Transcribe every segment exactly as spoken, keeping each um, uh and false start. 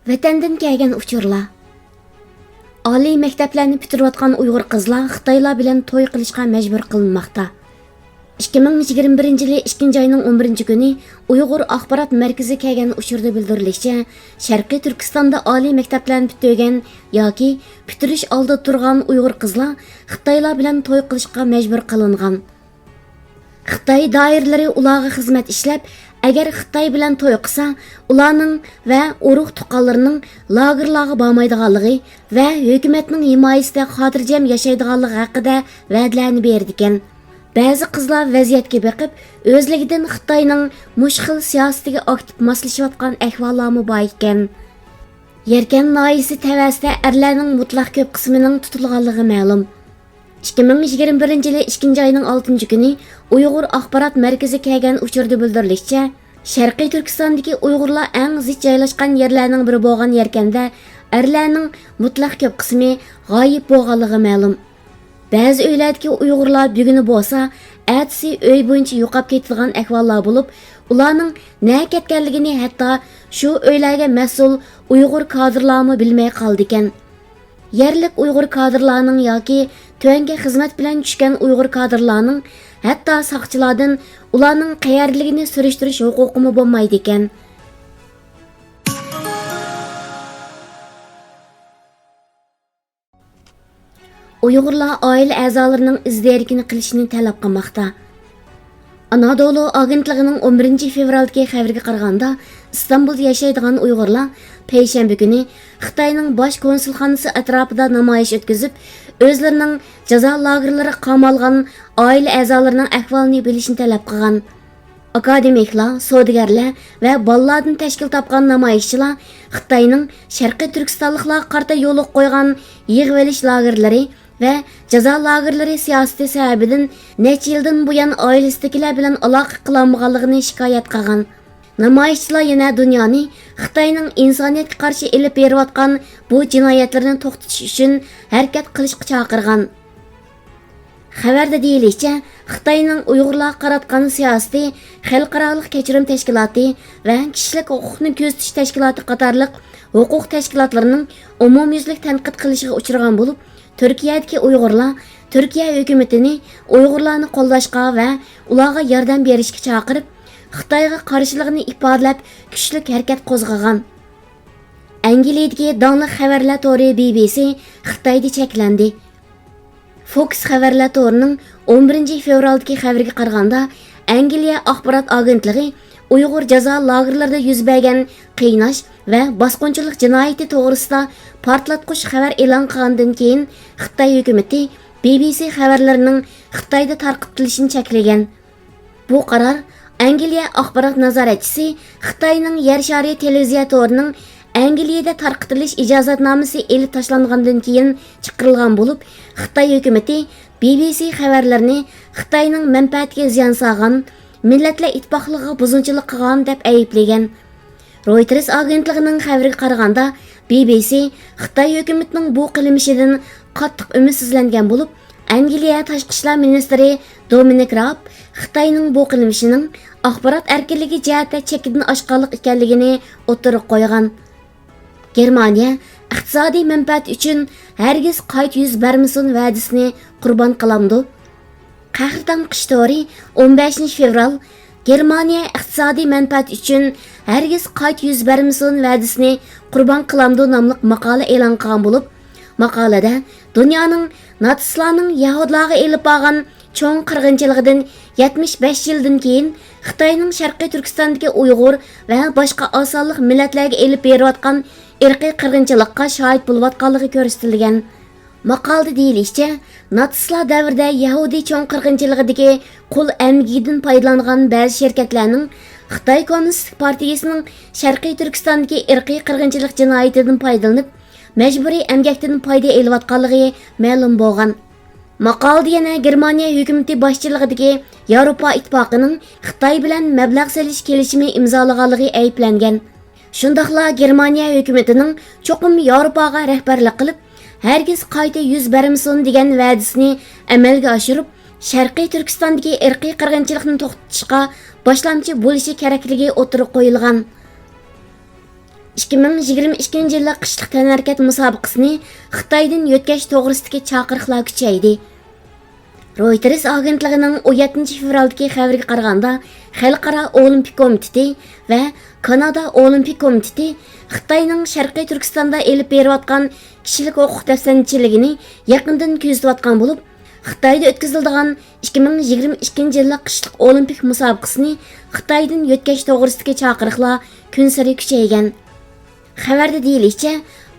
ۋەتەندىن كەلگەن ئۇچۇرلار. ئالىي مەكتەپلەرنى پۈتتۈرۈۋاتقان ئۇيغۇر قىزلار خىتايلار بىلەن توي قىلىشقا مەجبۇر قىلىنماقتا. ئىككى مىڭ يىگىرمە بىرىنچى يىلى ئىككىنچى ئاينىڭ ئون بىرىنچى كۈنى ئۇيغۇر ئاخبارات مەركىزى كەلگەن ئۇچۇردا بىلدۈرۈلۈشىچە، شەرقىي تۈركىستاندا ئالىي مەكتەپلەرنى پۈتتۈرگەن ياكى پۈتتۈرۈش ئالدىدا تۇرغان ئۇيغۇر قىزلار خىتايلار بىلەن توي قىلىشقا مەجبۇر قىلىنغان. خىتاي دائىرىلىرى ئۇلارغا خىزمەت ئىشلەپ، ئەگەر خىتاي بىلەن توي قىلسا، ئۇلارنىڭ ۋە ئۇرۇق-تۇغقانلىرىنىڭ لاگېرلارغا بارمايدىغانلىقى ۋە ھۆكۈمەتنىڭ ھىمايىسىدە خاتىرجەم ياشايدىغانلىقى ھەققىدە ۋەدىلەرنى بېرىدىكەن. بەزى قىزلار ۋەزىيەتكە بېقىپ، ئۆزلۈكىدىن خىتاينىڭ مۇشۇ خىل سىياسىتىگە ئاكتىپ ماسلىشىۋاتقان ئەھۋاللارمۇ بار ئىكەن. يەركەن ناھىيەسى تەۋەسىدە ئەرلەرنىڭ مۇتلەق كۆپ قىسمىنىڭ تۇتۇلغانلىقى مەلۇم. ئىككى مىڭ يىگىرمە بىرىنچى يىلى ئىككىنچى ئاينىڭ ئالتىنچى كۈنى ئۇيغۇر ئاخبارات مەركىزى كەلگەن ئۇچۇردا بىلدۈرۈلۈشىچە، شەرقىي تۈركىستاندىكى ئۇيغۇرلار ئەڭ زىچ جايلاشقان يەرلەرنىڭ بىرى بولغان يەركەندە ئەرلەرنىڭ مۇتلەق كۆپ قىسمى غايىب بولغانلىقى مەلۇم. بەزى ئۆيلەردىكى ئۇيغۇرلار بۈگۈنى بولسا، ئەتىسى ئۆي بويىچە يوقاپ كېتىدىغان ئەھۋاللار بولۇپ، ئۇلارنىڭ نەگە كەتكەنلىكىنى ھەتتا شۇ ئۆيلەرگە مەسئۇل ئۇيغۇر كادىرلارمۇ بىلمەي قالىدىكەن. يەرلىك ئۇيغۇر كادىرلارنىڭ ياكى تۆۋەنگە خىزمەت بىلەن چۈشكەن ئۇيغۇر كادىرلارنىڭ ھەتتا ساقچىلاردىن ئۇلارنىڭ قەيەردىلىكىنى سۈرۈشتۈرۈش ھوقۇقىمۇ بولمايدىكەن. ئۇيغۇرلار ئائىلە ئەزالىرىنىڭ ئىز دېرىكىنى قىلىشنى تەلەپ قىلماقتا. ئانادولۇ ئاگېنتلىقىنىڭ ئون بىرىنچى فېۋرالدىكى خەۋىرىگە قارىغاندا، ئىستانبۇلدا ياشايدىغان ئۇيغۇرلار پەيشەنبە كۈنى خىتاينىڭ باش كونسۇلخانىسى ئەتراپىدا نامايىش ئۆتكۈزۈپ، ئۆزلىرىنىڭ جازا لاگېرلىرىغا قامالغان ئائىلە ئەزالىرىنىڭ ئەھۋالىنى بىلىشنى تەلەپ قىلغان. ئاكادېمىكلار، سودىگەرلەر ۋە بالىلاردىن تەشكىل تاپقان نامايىشچىلار خىتاينىڭ شەرقىي تۈركىستانلىقلارغا قارىتا يولغا قويغان يىغىۋېلىش لاگېرلىرى ۋە جازا لاگېرلىرى سىياسىتى سەۋەبىدىن نەچچە يىلدىن بۇيان ئائىلىسىدىكىلەر بىلەن ئالاقە قىلالمىغانلىقىنى شىكايەت قىلغان. نامايىشچىلار يەنە دۇنيانى خىتاينىڭ ئىنسانىيەتكە قارشى ئېلىپ بېرىۋاتقان بۇ جىنايەتلىرىنى توختىتىش ئۈچۈن ھەرىكەت قىلىشقا چاقىرغان. خەۋەردە دېيىلىشىچە، خىتاينىڭ ئۇيغۇرلارغا قاراتقان سىياسىتى خەلقئارالىق كەچۈرۈم تەشكىلاتى ۋە كىشىلىك ھوقۇقنى كۆزىتىش تەشكىلاتى قاتارلىق ھوقۇق تەشكىلاتلىرىنىڭ ئومۇميۈزلۈك تەنقىد قىلىشىغا ئۇچرىغان بولۇپ، تۈركىيەدىكى ئۇيغۇرلار تۈركىيە ھۆكۈمىتىنى ئۇيغۇرلارنى قوللاشقا ۋە ئۇلارغا ياردەم بېرىشكە چاقىرىپ، خىتايغا قارشىلىقىنى ئىپادىلەپ، كۈچلۈك ھەرىكەت قوزغىغان. ئەنگلىيەدىكى داڭلىق خەۋەرلەر تورى بى بى سى خىتايدا چەكلەندى. فوكس خەۋەرلەر تورىنىڭ ئون بىرىنچى فېۋرالدىكى خەۋىرىگە قارىغاندا، ئەنگلىيە ئاخبارات ئاگېنتلىقى ئۇيغۇر جازا لاگېرلىرىدا يۈز بەرگەن قىيناش ۋە باسقۇنچىلىق جىنايىتى توغرىسىدا پارتلاتقۇچ خەۋەر ئېلان قىلغاندىن كېيىن، خىتاي ھۆكۈمىتى بى بى سى خەۋەرلىرىنىڭ خىتايدا تارقىتىلىشىنى چەكلىگەن. بۇ قارار ئەنگلىيە ئاخبارات نازارەتچىسى خىتاينىڭ يەر شارى تېلېۋىزىيە تورىنىڭ ئەنگلىيەدە تارقىتىلىش ئىجازەتنامىسى ئېلىپ تاشلانغاندىن كېيىن چىقىرىلغان بولۇپ، خىتاي ھۆكۈمىتى بى بى سى خەۋەرلىرىنى خىتاينىڭ مەنپەئەتىگە زىيان سالغان، مىللەتلەر ئىتتىپاقلىقىغا بۇزغۇنچىلىق قىلغان دەپ ئەيىبلىگەن. رويتېرس ئاگېنتلىقىنىڭ خەۋىرىگە قارىغاندا، بى بى سى خىتاي ھۆكۈمىتىنىڭ بۇ قىلمىشىدىن قاتتىق ئۈمىدسىزلەنگەن بولۇپ، ئەنگلىيە تاشقى ئىشلار مىنىستىرى دومىنىك راب خىتاينىڭ بۇ قىلمىشىنىڭ ئاخبارات ئەركىنلىكى جەھەتتە چەككىدىن ئاشقانلىق ئىكەنلىكىنى ئوتتۇرىغا قويغان. گېرمانىيە ئىقتىسادىي مەنپەئەت ئۈچۈن ھەرگىز قايتا يۈز بەرمىسۇن ۋەدىسىنى قۇربان قىلامدۇ؟ قەھرىتان قىش تورى ئون بەشىنچى فېۋرال، گېرمانىيە ئىقتىسادىي مەنپەئەت ئۈچۈن ھەرگىز قايتا يۈز بەرمىسۇن ۋەدىسىنى قۇربان قىلامدۇ ناملىق ماقالە ئېلان قىلغان بولۇپ، ماقالىدە دۇنيانىڭ ناتسىستلارنىڭ يەھۇدىيلارغا ئېلىپ بارغان چوڭ قىرغىنچىلىقىدىن يەتمىش بەش يىلدىن كېيىن خىتاينىڭ شەرقىي تۈركىستاندىكى ئۇيغۇر ۋە باشقا ئاز سانلىق مىللەتلەرگە ئېلىپ بېرىۋاتقان ئىرقىي قىرغىنچىلىققا شاھىت بولۇۋاتقانلىقى كۆرسىتىلگەن. ماقالىدە دېيىلىشىچە، ناتسىستلار دەۋرىدە يەھۇدىي چوڭ قىرغىنچىلىقىدىكى قۇل ئەمگىكىدىن پايدىلانغان بەزى شىركەتلەرنىڭ خىتاي كوممۇنىستىك پارتىيىسىنىڭ شەرقىي تۈركىستاندىكى ئىرقىي قىرغىنچىلىق جىنايىتىدىن پايدىلىنىپ، مەجبۇرىي ئەمگەكتىن پايدا ئېلىۋاتقانلىقى مەلۇم بولغان. ماقالىدە يەنە گېرمانىيە ھۆكۈمىتى باشچىلىقىدىكى ياۋروپا ئىتتىپاقىنىڭ خىتاي بىلەن مەبلەغ سېلىش كېلىشىمى ئىمزالىغانلىقى ئەيىبلەنگەن. شۇنداقلا گېرمانىيە ھۆكۈمىتىنىڭ چوقۇم ياۋروپاغا رەھبەرلىك قىلىپ، ھەرگىز قايتا يۈز بەرمىسۇن دېگەن ۋەدىسىنى ئەمەلگە ئاشۇرۇپ، شەرقىي تۈركىستاندىكى ئىرقىي قىرغىنچىلىقنى توختىتىشقا باشلامچى بولۇشى كېرەكلىكى ئوتتۇرىغا قويۇلغان. ئىككى مىڭ يىگىرمە ئىككىنچى يىللىق قىشلىق تەنھەرىكەت مۇسابىقىسىنى خىتايدىن يۆتكەش توغرىسىدىكى چاقىرىقلار كۈچەيدى. رويتېرس ئاگېنتلىقىنىڭ ئون يەتتىنچى فېۋرالدىكى خەۋىرىگە قارىغاندا، خەلقئارا ئولىمپىك كومىتېتى ۋە كانادا ئولىمپىك كومىتېتى خىتاينىڭ شەرقىي تۈركىستاندا ئېلىپ بېرىۋاتقان كىشىلىك ھوقۇق دەپسەندىچىلىكىنى يېقىندىن كۆزىتىۋاتقان بولۇپ، خىتايدا ئۆتكۈزۈلىدىغان ئىككى مىڭ يىگىرمە ئىككىنچى يىللىق قىشلىق ئولىمپىك مۇسابىقىسىنى خىتايدىن يۆتكەش توغرىسىدىكى چاقىرىقلار كۈنسېرى كۈچەيگەن. خەۋەردە دېيىلىشىچە،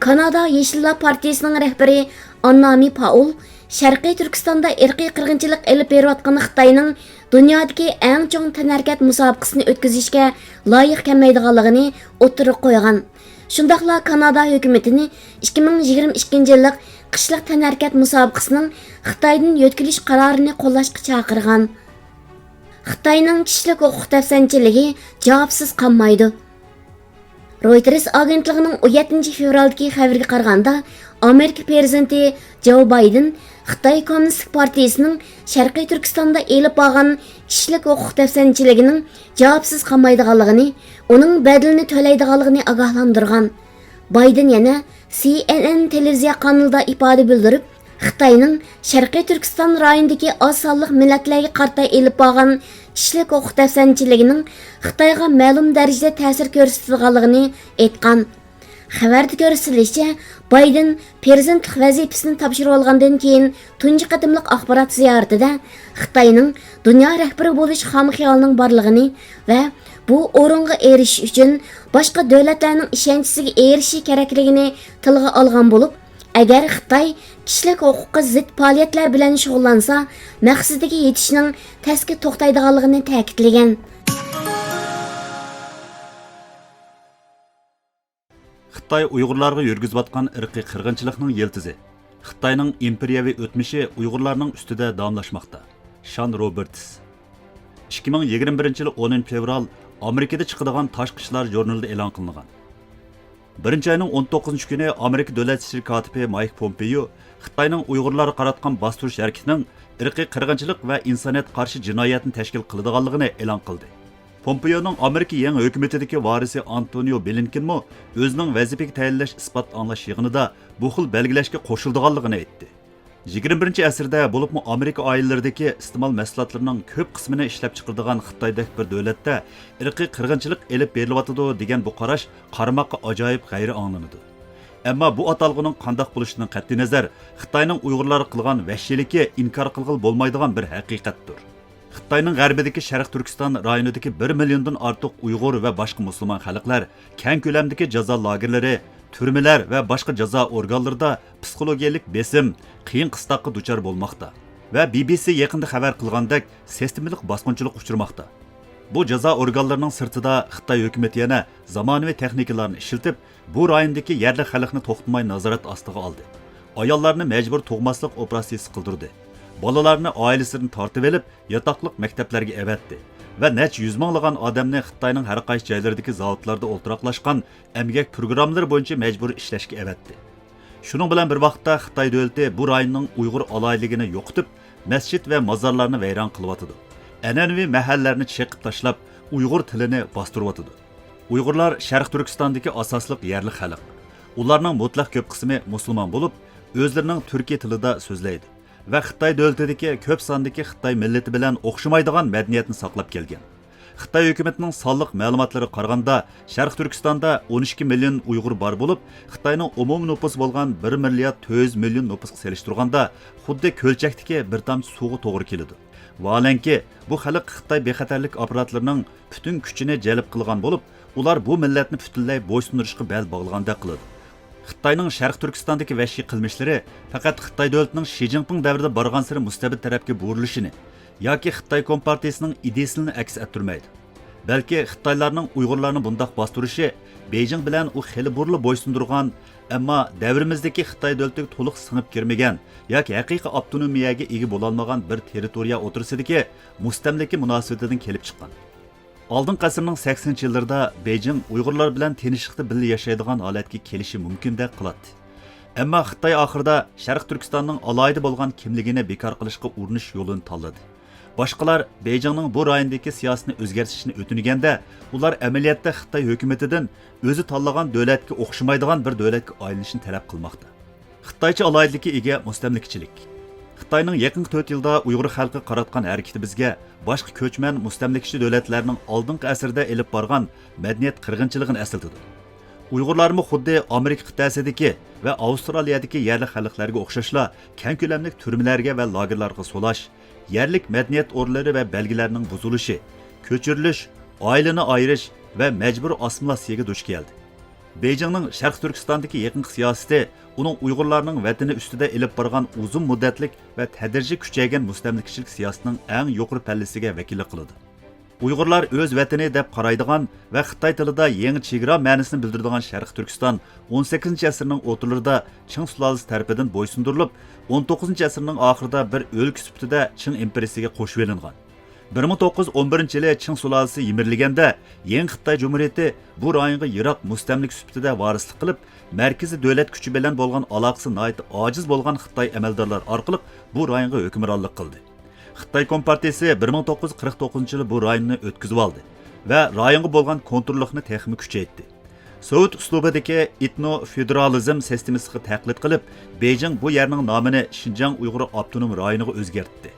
كانادا يېشىللار پارتىيىسىنىڭ رەھبىرى ئاننامى پائول شەرقىي تۈركىستاندا ئىرقىي قىرغىنچىلىق ئېلىپ بېرىۋاتقان خىتاينىڭ دۇنيادىكى ئەڭ چوڭ تەنھەرىكەت مۇسابىقىسىنى ئۆتكۈزۈشكە لايىق كەلمەيدىغانلىقىنى ئوتتۇرىغا قويغان. شۇنداقلا كانادا ھۆكۈمىتىنى ئىككى مىڭ يىگىرمە ئىككىنچى يىللىق قىشلىق تەنھەرىكەت مۇسابىقىسىنىڭ خىتايدىن يۆتكىلىش قارارىنى قوللاشقا چاقىرغان. خىتاينىڭ كىشىلىك ھوقۇق دەپسەندىچىلىكى جاۋابسىز قالمايدۇ. رويتېرس ئاگېنتلىقىنىڭ ئون يەتتىنچى فېۋرالدىكى خەۋىرىگە قارىغاندا، ئامېرىكا پىرېزىدېنتى جو بايدېن خىتاي كوممۇنىستىك پارتىيىسىنىڭ شەرقىي تۈركىستاندا ئېلىپ بارغان كىشىلىك ھوقۇق دەپسەندىچىلىكىنىڭ جاۋابسىز قالمايدىغانلىقىنى، ئۇنىڭ بەدىلىنى تۆلەيدىغانلىقىنى ئاگاھلاندۇرغان. بايدېن يەنە سى ئېن ئېن تېلېۋىزىيە قانىلىدا ئىپادە بىلدۈرۈپ، خىتاينىڭ شەرقىي تۈركىستان رايونىدىكى ئاز سانلىق مىللەتلەرگە قارىتا ئېلىپ بارغان كىشىلىك ھوقۇق دەپسەندىچىلىكىنىڭ خىتايغا مەلۇم دەرىجىدە تەسىر كۆرسىتىدىغانلىقىنى ئېيتقان. خەۋەردە كۆرسىتىلىشىچە، بايدېن پىرېزىدېنتلىق ۋەزىپىسىنى تاپشۇرۇۋالغاندىن كېيىن تۇنجى قېتىملىق ئاخبارات زىيارىتىدە خىتاينىڭ دۇنيا رەھبىرى بولۇش خام خىيالىنىڭ بارلىقىنى ۋە بۇ ئورۇنغا ئېرىشىش ئۈچۈن باشقا دۆلەتلەرنىڭ ئىشەنچىسىگە ئېرىشىشى كېرەكلىكىنى تىلغا ئالغان بولۇپ، ئەگەر خىتاي كىشىلىك ھوقۇققا زىت پائالىيەتلەر بىلەن شۇغۇللانسا، مەقسىتىگە يېتىشنىڭ تەسكە توختايدىغانلىقىنى تەكىتلىگەن. خىتاي ئۇيغۇرلارغا يۈرگۈزۈۋاتقان ئىرقىي قىرغىنچىلىقنىڭ يىلتىزى. خىتاينىڭ ئىمپېرىيەۋى ئۆتمۈشى ئۇيغۇرلارنىڭ ئۈستىدە داۋاملاشماقتا. شان روبېرتس. ئىككى مىڭ يىگىرمە بىرىنچى يىل ئونىنچى فېۋرال ئامېرىكىدا چىقىدىغان تاشقى ئىشلار ژۇرنىلىدا ئېلان قىلىنغان. بىرىنچى ئاينىڭ ئون توققۇزىنچى كۈنى ئامېرىكا دۆلەت ئىشلىرى كاتىپى مايك پومپېيو خىتاينىڭ ئۇيغۇرلارغا قاراتقان باستۇرۇش ھەرىكىتىنىڭ ئىرقىي قىرغىنچىلىق ۋە ئىنسانىيەتكە قارشى جىنايەتنى تەشكىل قىلىدىغانلىقىنى ئېلان قىلدى. پومپېيونىڭ ئامېرىكا يېڭى ھۆكۈمىتىدىكى ۋارىسى ئانتونىيو بلىنكېنمۇ ئۆزىنىڭ ۋەزىپىگە تەيىنلەش ئىسپات ئاڭلاش يىغىنىدا بۇ خىل بەلگىلەشكە قوشۇلىدىغانلىقىنى ئېيتتى. يىگىرمە بىرىنچى ئەسىردە، بولۇپمۇ ئامېرىكا ئائىلىلىرىدىكى ئىستېمال مەھسۇلاتلىرىنىڭ كۆپ قىسمىنى ئىشلەپچىقىرىدىغان خىتايدەك بىر دۆلەتتە ئىرقىي قىرغىنچىلىق ئېلىپ بېرىلىۋاتىدۇ دېگەن بۇ قاراش قارىماققا ئاجايىپ غەيرىي ئاڭلىنىدۇ. ئەمما بۇ ئاتالغۇنىڭ قانداق بولۇشىدىن قەتئىينەزەر، خىتاينىڭ ئۇيغۇرلارغا قىلغان ۋەھشىيلىكى ئىنكار قىلغىلى بولمايدىغان بىر ھەقىقەتتۇر. خىتاينىڭ غەربىدىكى شەرق تۈركىستان رايونىدىكى بىر مىليوندىن ئارتۇق ئۇيغۇر ۋە باشقا مۇسۇلمان خەلقلەر كەڭ كۆلەمدىكى جازا لاگېرلىرى، تۈرمىلەر ۋە باشقا جازا ئورگانلىرىدا پسىخولوگىيەلىك بېسىم، قىيىن قىستاققا دۇچار بولماقتا ۋە بى بى سى يېقىندا خەۋەر قىلغاندەك سىستېمىلىق باسقۇنچىلىققا ئۇچرىماقتا. بۇ جازا ئورگانلىرىنىڭ سىرتىدا خىتاي ھۆكۈمىتى يەنە زامانىۋى تېخنىكىلارنى ئىشلىتىپ، بۇ رايوندىكى يەرلىك خەلقنى توختىماي نازارەت ئاستىغا ئالدى. ئاياللارنى مەجبۇرىي تۇغماسلىق ئوپېراتسىيىسى قىلدۇردى. بالىلارنى ئائىلىسىدىن تارتىۋېلىپ، ياتاقلىق مەكتەپلەرگە ئەۋەتتى ۋە نەچچە يۈز مىڭلىغان ئادەمنى خىتاينىڭ ھەر قايسى جايلىرىدىكى زاۋۇتلاردا ئولتۇراقلاشقان ئەمگەك پروگراممىلىرى بويىچە مەجبۇرىي ئىشلەشكە ئەۋەتتى. شۇنىڭ بىلەن بىر ۋاقىتتا، خىتاي دۆلىتى بۇ رايوننىڭ ئۇيغۇر ئالاھىدىلىكىنى يوقىتىپ، مەسچىت ۋە مازارلارنى ۋەيران قىلىۋاتىدۇ. ئەنئەنىۋى مەھەللىلەرنى چېقىپ تاشلاپ، ئۇيغۇر تىلىنى باستۇرۇۋاتىدۇ. ئۇيغۇرلار شەرقىي تۈركىستاندىكى ئاساسلىق يەرلىك خەلق. ئۇلارنىڭ مۇتلەق كۆپ قىسمى مۇسۇلمان بولۇپ، ئۆزلىرىنىڭ تۈركىي تىلىدا سۆزلەيدۇ ۋە خىتاي دۆلىتىدىكى كۆپ ساندىكى خىتاي مىللىتى بىلەن ئوخشىمايدىغان مەدەنىيەتنى ساقلاپ كەلگەن. خىتاي ھۆكۈمىتىنىڭ سانلىق مەلۇماتلىرىغا قارىغاندا، شەرقىي تۈركىستاندا ئون ئىككى مىليون ئۇيغۇر بار بولۇپ، خىتاينىڭ ئومۇمىي نوپۇسى بولغان بىر مىليارد تۆت يۈز مىليون نوپۇسقا سېلىشتۇرغاندا، خۇددى كۆلچەكتىكى بىر تامچە سۇغا توغرا كېلىدۇ. ۋاھالەنكى، بۇ خەلق خىتاي بىخەتەرلىك ئاپپاراتلىرىنىڭ پۈتۈن كۈچىنى جەلپ قىلغان بولۇپ، ئۇلار بۇ مىللەتنى پۈتۈنلەي بويسۇندۇرۇشقا بەل باغلىغاندەك قىلىدۇ. خىتاينىڭ شەرقىي تۈركىستاندىكى ۋەھشىي قىلمىشلىرى پەقەت خىتاي دۆلىتىنىڭ شى جىنپىڭ دەۋرىدە بارغانسېرى مۇستەبىت تەرەپكە بۇرۇلۇشىنى ياكى خىتاي كومپارتىيىسىنىڭ ئىدىيىسىنى ئەكس ئەتتۈرمەيدۇ، بەلكى خىتايلارنىڭ ئۇيغۇرلارنى بۇنداق باستۇرۇشى بېيجىڭ بىلەن ئۇ خېلى بۇرۇنلا بويسۇندۇرغان ئەمما دەۋرىمىزدىكى خىتاي دۆلىتىگە تولۇق سىڭىپ كىرمىگەن ياكى ھەقىقىي ئاپتونومىيەگە ئىگە بولالمىغان بىر تېررىتورىيە ئوتتۇرىسىدىكى مۇستەملىكە مۇناسىۋىتىدىن كېلىپ چىققان. ئالدىنقى ئەسىرنىڭ سەكسىنىنچى يىللىرىدا بېيجىڭ ئۇيغۇرلار بىلەن تىنچلىقتا بىللە ياشايدىغان ھالەتكە كېلىشى مۇمكىندەك قىلاتتى. ئەمما خىتاي ئاخىرىدا شەرقىي تۈركىستاننىڭ ئالاھىدە بولغان كىملىكىنى بىكار قىلىشقا ئۇرۇنۇش يولىنى تاللىدى. باشقىلار بېيجىڭنىڭ بۇ رايوندىكى سىياسىتىنى ئۆزگەرتىشنى ئۆتۈنگەندە، ئۇلار ئەمەلىيەتتە خىتاي ھۆكۈمىتىدىن ئۆزى تاللىغان دۆلەتكە ئوخشىمايدىغان بىر دۆلەتكە ئايلىنىشنى تەلەپ قىلماقتا. خىتايچە ئالاھىدىلىككە ئىگە مۇستەملىكىچىلىك. خىتاينىڭ يېقىنقى تۆت يىلدا ئۇيغۇر خەلقىگە قاراتقان ھەرىكىتى بىزگە باشقا كۆچمەن مۇستەملىكىچى دۆلەتلەرنىڭ ئالدىنقى ئەسىردە ئېلىپ بارغان مەدەنىيەت قىرغىنچىلىقىنى ئەسلىتىدۇ. ئۇيغۇرلارمۇ خۇددى ئامېرىكا قىتئەسىدىكى ۋە ئاۋسترالىيەدىكى يەرلىك خەلقلەرگە ئوخشاشلا كەڭ كۆلەملىك تۈرمىلەرگە ۋە لاگېرلارغا سولاش، يەرلىك مەدەنىيەت ئورۇنلىرى ۋە بەلگىلەرنىڭ بۇزۇلۇشى، كۆچۈرۈلۈش، ئائىلىنى ئايرىش ۋە مەجبۇرىي ئاسسىمىلياتسىيەگە دۇچ كەلدى. بېيجىڭنىڭ شەرقىي تۈركىستاندىكى يېقىنقى سىياسىتى ئۇنىڭ ئۇيغۇرلارنىڭ ۋەتىنى ئۈستىدە ئېلىپ بارغان ئۇزۇن مۇددەتلىك ۋە تەدرىجىي كۈچەيگەن مۇستەملىكىچىلىك سىياسىتىنىڭ ئەڭ يۇقىرى پەللىسىگە ۋەكىللىك قىلىدۇ. ئۇيغۇرلار ئۆز ۋەتىنى دەپ قارايدىغان ۋە خىتاي تىلىدا يېڭى چېگرا مەنىسىنى بىلدۈرىدىغان شەرقىي تۈركىستان ئون سەككىزىنچى ئەسىرنىڭ ئوتتۇرىلىرىدا چىڭ سۇلالىسى تەرىپىدىن بويسۇندۇرۇلۇپ، ئون توققۇزىنچى ئەسىرنىڭ ئاخىرىدا بىر ئۆلكە سۈپىتىدە چىڭ ئىمپېرىيىسىگە قوشۇۋېلىنغان. بىر مىڭ توققۇز يۈز ئون بىرىنچى يىلى چىڭ سۇلالىسى يىمىرىلگەندە، يېڭى خىتاي جۇمھۇرىيىتى بۇ رايونغا يىراق مۇستەملىكە سۈپىتىدە ۋارىسلىق قىلىپ، مەركىزىي دۆلەت كۈچى بىلەن بولغان ئالاقىسى ناھايىتى ئاجىز بولغان خىتاي ئەمەلدارلار ئارقىلىق بۇ رايونغا ھۆكۈمرانلىق قىلدى. خىتاي كومپارتىيىسى بىر مىڭ توققۇز يۈز قىرىق توققۇزىنچى يىلى بۇ رايوننى ئۆتكۈزۈۋالدى ۋە رايونغا بولغان كونتروللۇقنى تېخىمۇ كۈچەيتتى. سوۋېت ئۇسلۇبىدىكى ئېتنو فېدېرالىزم سىستېمىسىغا تەقلىد قىلىپ، بېيجىڭ بۇ يەرنىڭ نامىنى شىنجاڭ ئۇيغۇر ئاپتونوم رايونىغا ئۆزگەرتتى.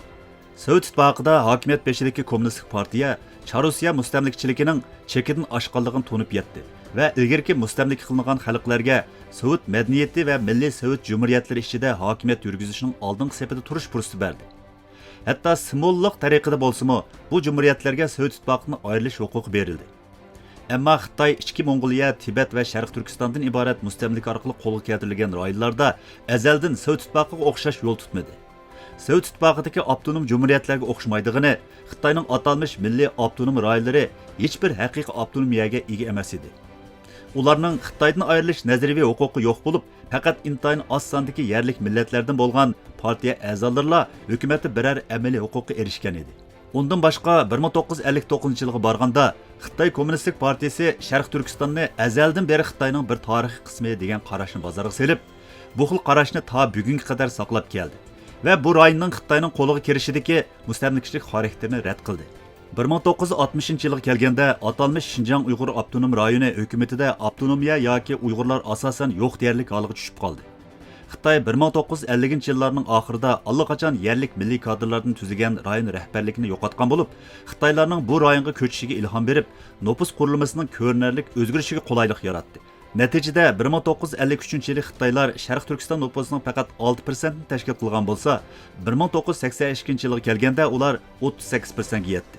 سوۋېت ئىتتىپاقىدا ھاكىمىيەت بېشىدىكى كوممۇنىستىك پارتىيە چاررۇسىيە مۇستەملىكىچىلىكىنىڭ چېكىدىن ئاشقانلىقىنى تونۇپ يەتتى ۋە ئىلگىرىكى مۇستەملىكە قىلىنغان خەلقلەرگە سوۋېت مەدەنىيىتى ۋە مىللىي سوۋېت جۇمھۇرىيەتلىرى ئىچىدە ھاكىمىيەت يۈرگۈزۈشنىڭ ئالدىنقى سېپىدە تۇرۇش پۇرسىتى بەردى. ھەتتا سىمۋوللۇق تەرىقىدە بولسىمۇ، بۇ جۇمھۇرىيەتلەرگە سوۋېت ئىتتىپاقىدىن ئايرىلىش ھوقۇقى بېرىلدى. ئەمما خىتاي ئىچكى موڭغۇلىيە، تىبەت ۋە شەرقىي تۈركىستاندىن ئىبارەت مۇستەملىكە ئارقىلىق قولغا كەلتۈرۈلگەن رايونلاردا ئەزەلدىن سوۋېت ئىتتىپاقىغا ئوخشاش يول تۇتمىدى. سوۋېت ئىتتىپاقىدىكى ئاپتونوم جۇمھۇرىيەتلەرگە ئوخشىمايدىغىنى، خىتاينىڭ ئاتالمىش مىللىي ئاپتونوم رايونلىرى ھېچبىر ھەقىقىي ئاپتونومىيەگە ئىگە ئەمەس ئىدى. ئۇلارنىڭ خىتايدىن ئايرىلىش نەزەرىيىۋى ھوقۇقى يوق بولۇپ، پەقەت ئىنتايىن ئاز ساندىكى يەرلىك مىللەتلەردىن بولغان پارتىيە ئەزالىرىلا ھۆكۈمەتتە بىرەر ئەمەلىي ھوقۇققا ئېرىشكەن ئىدى. ئۇندىن باشقا، بىر مىڭ توققۇز يۈز ئەللىك توققۇزىنچى يىلغا بارغاندا، خىتاي كوممۇنىستىك پارتىيىسى شەرقىي تۈركىستاننى ئەزەلدىن بېرى خىتاينىڭ بىر تارىخىي قىسمى دېگەن قاراشنى بازارغا سېلىپ، بۇ خىل قاراشنى تا بۈگۈنگە قەدەر ساقلاپ كەلدى ۋە بۇ رايوننىڭ خىتاينىڭ قولىغا كىرىشىدىكى مۇستەملىكىچىلىك خاراكتېرىنى رەت قىلدى. بىر مىڭ توققۇز يۈز ئاتمىشىنچى يىلغا كەلگەندە، ئاتالمىش شىنجاڭ ئۇيغۇر ئاپتونوم رايونى ھۆكۈمىتىدە ئاپتونومىيە ياكى ئۇيغۇرلار ئاساسەن يوق دېيەرلىك ھالغا چۈشۈپ قالدى. خىتاي بىر مىڭ توققۇز يۈز ئەللىكىنچى يىللارنىڭ ئاخىرىدا ئاللىقاچان يەرلىك مىللىي كادىرلاردىن تۈزۈلگەن رايون رەھبەرلىكىنى يوقاتقان بولۇپ، خىتايلارنىڭ بۇ رايونغا كۆچۈشىگە ئىلھام بېرىپ، نوپۇس قۇرۇلمىسىنىڭ كۆرۈنەرلىك ئۆزگىرىشىگە قولايلىق ياراتتى. نەتىجىدە، بىر مىڭ توققۇز يۈز ئەللىك ئۈچىنچى يىلى خىتايلار شەرقىي تۈركىستان نوپۇسىنىڭ پەقەت ئالتە پىرسەنتنى تەشكىل قىلغان بولسا، بىر مىڭ توققۇز يۈز سەكسەن ئىككىنچى يىلغا كەلگەندە ئۇلار ئوتتۇز سەككىز پىرسەنتكە يەتتى.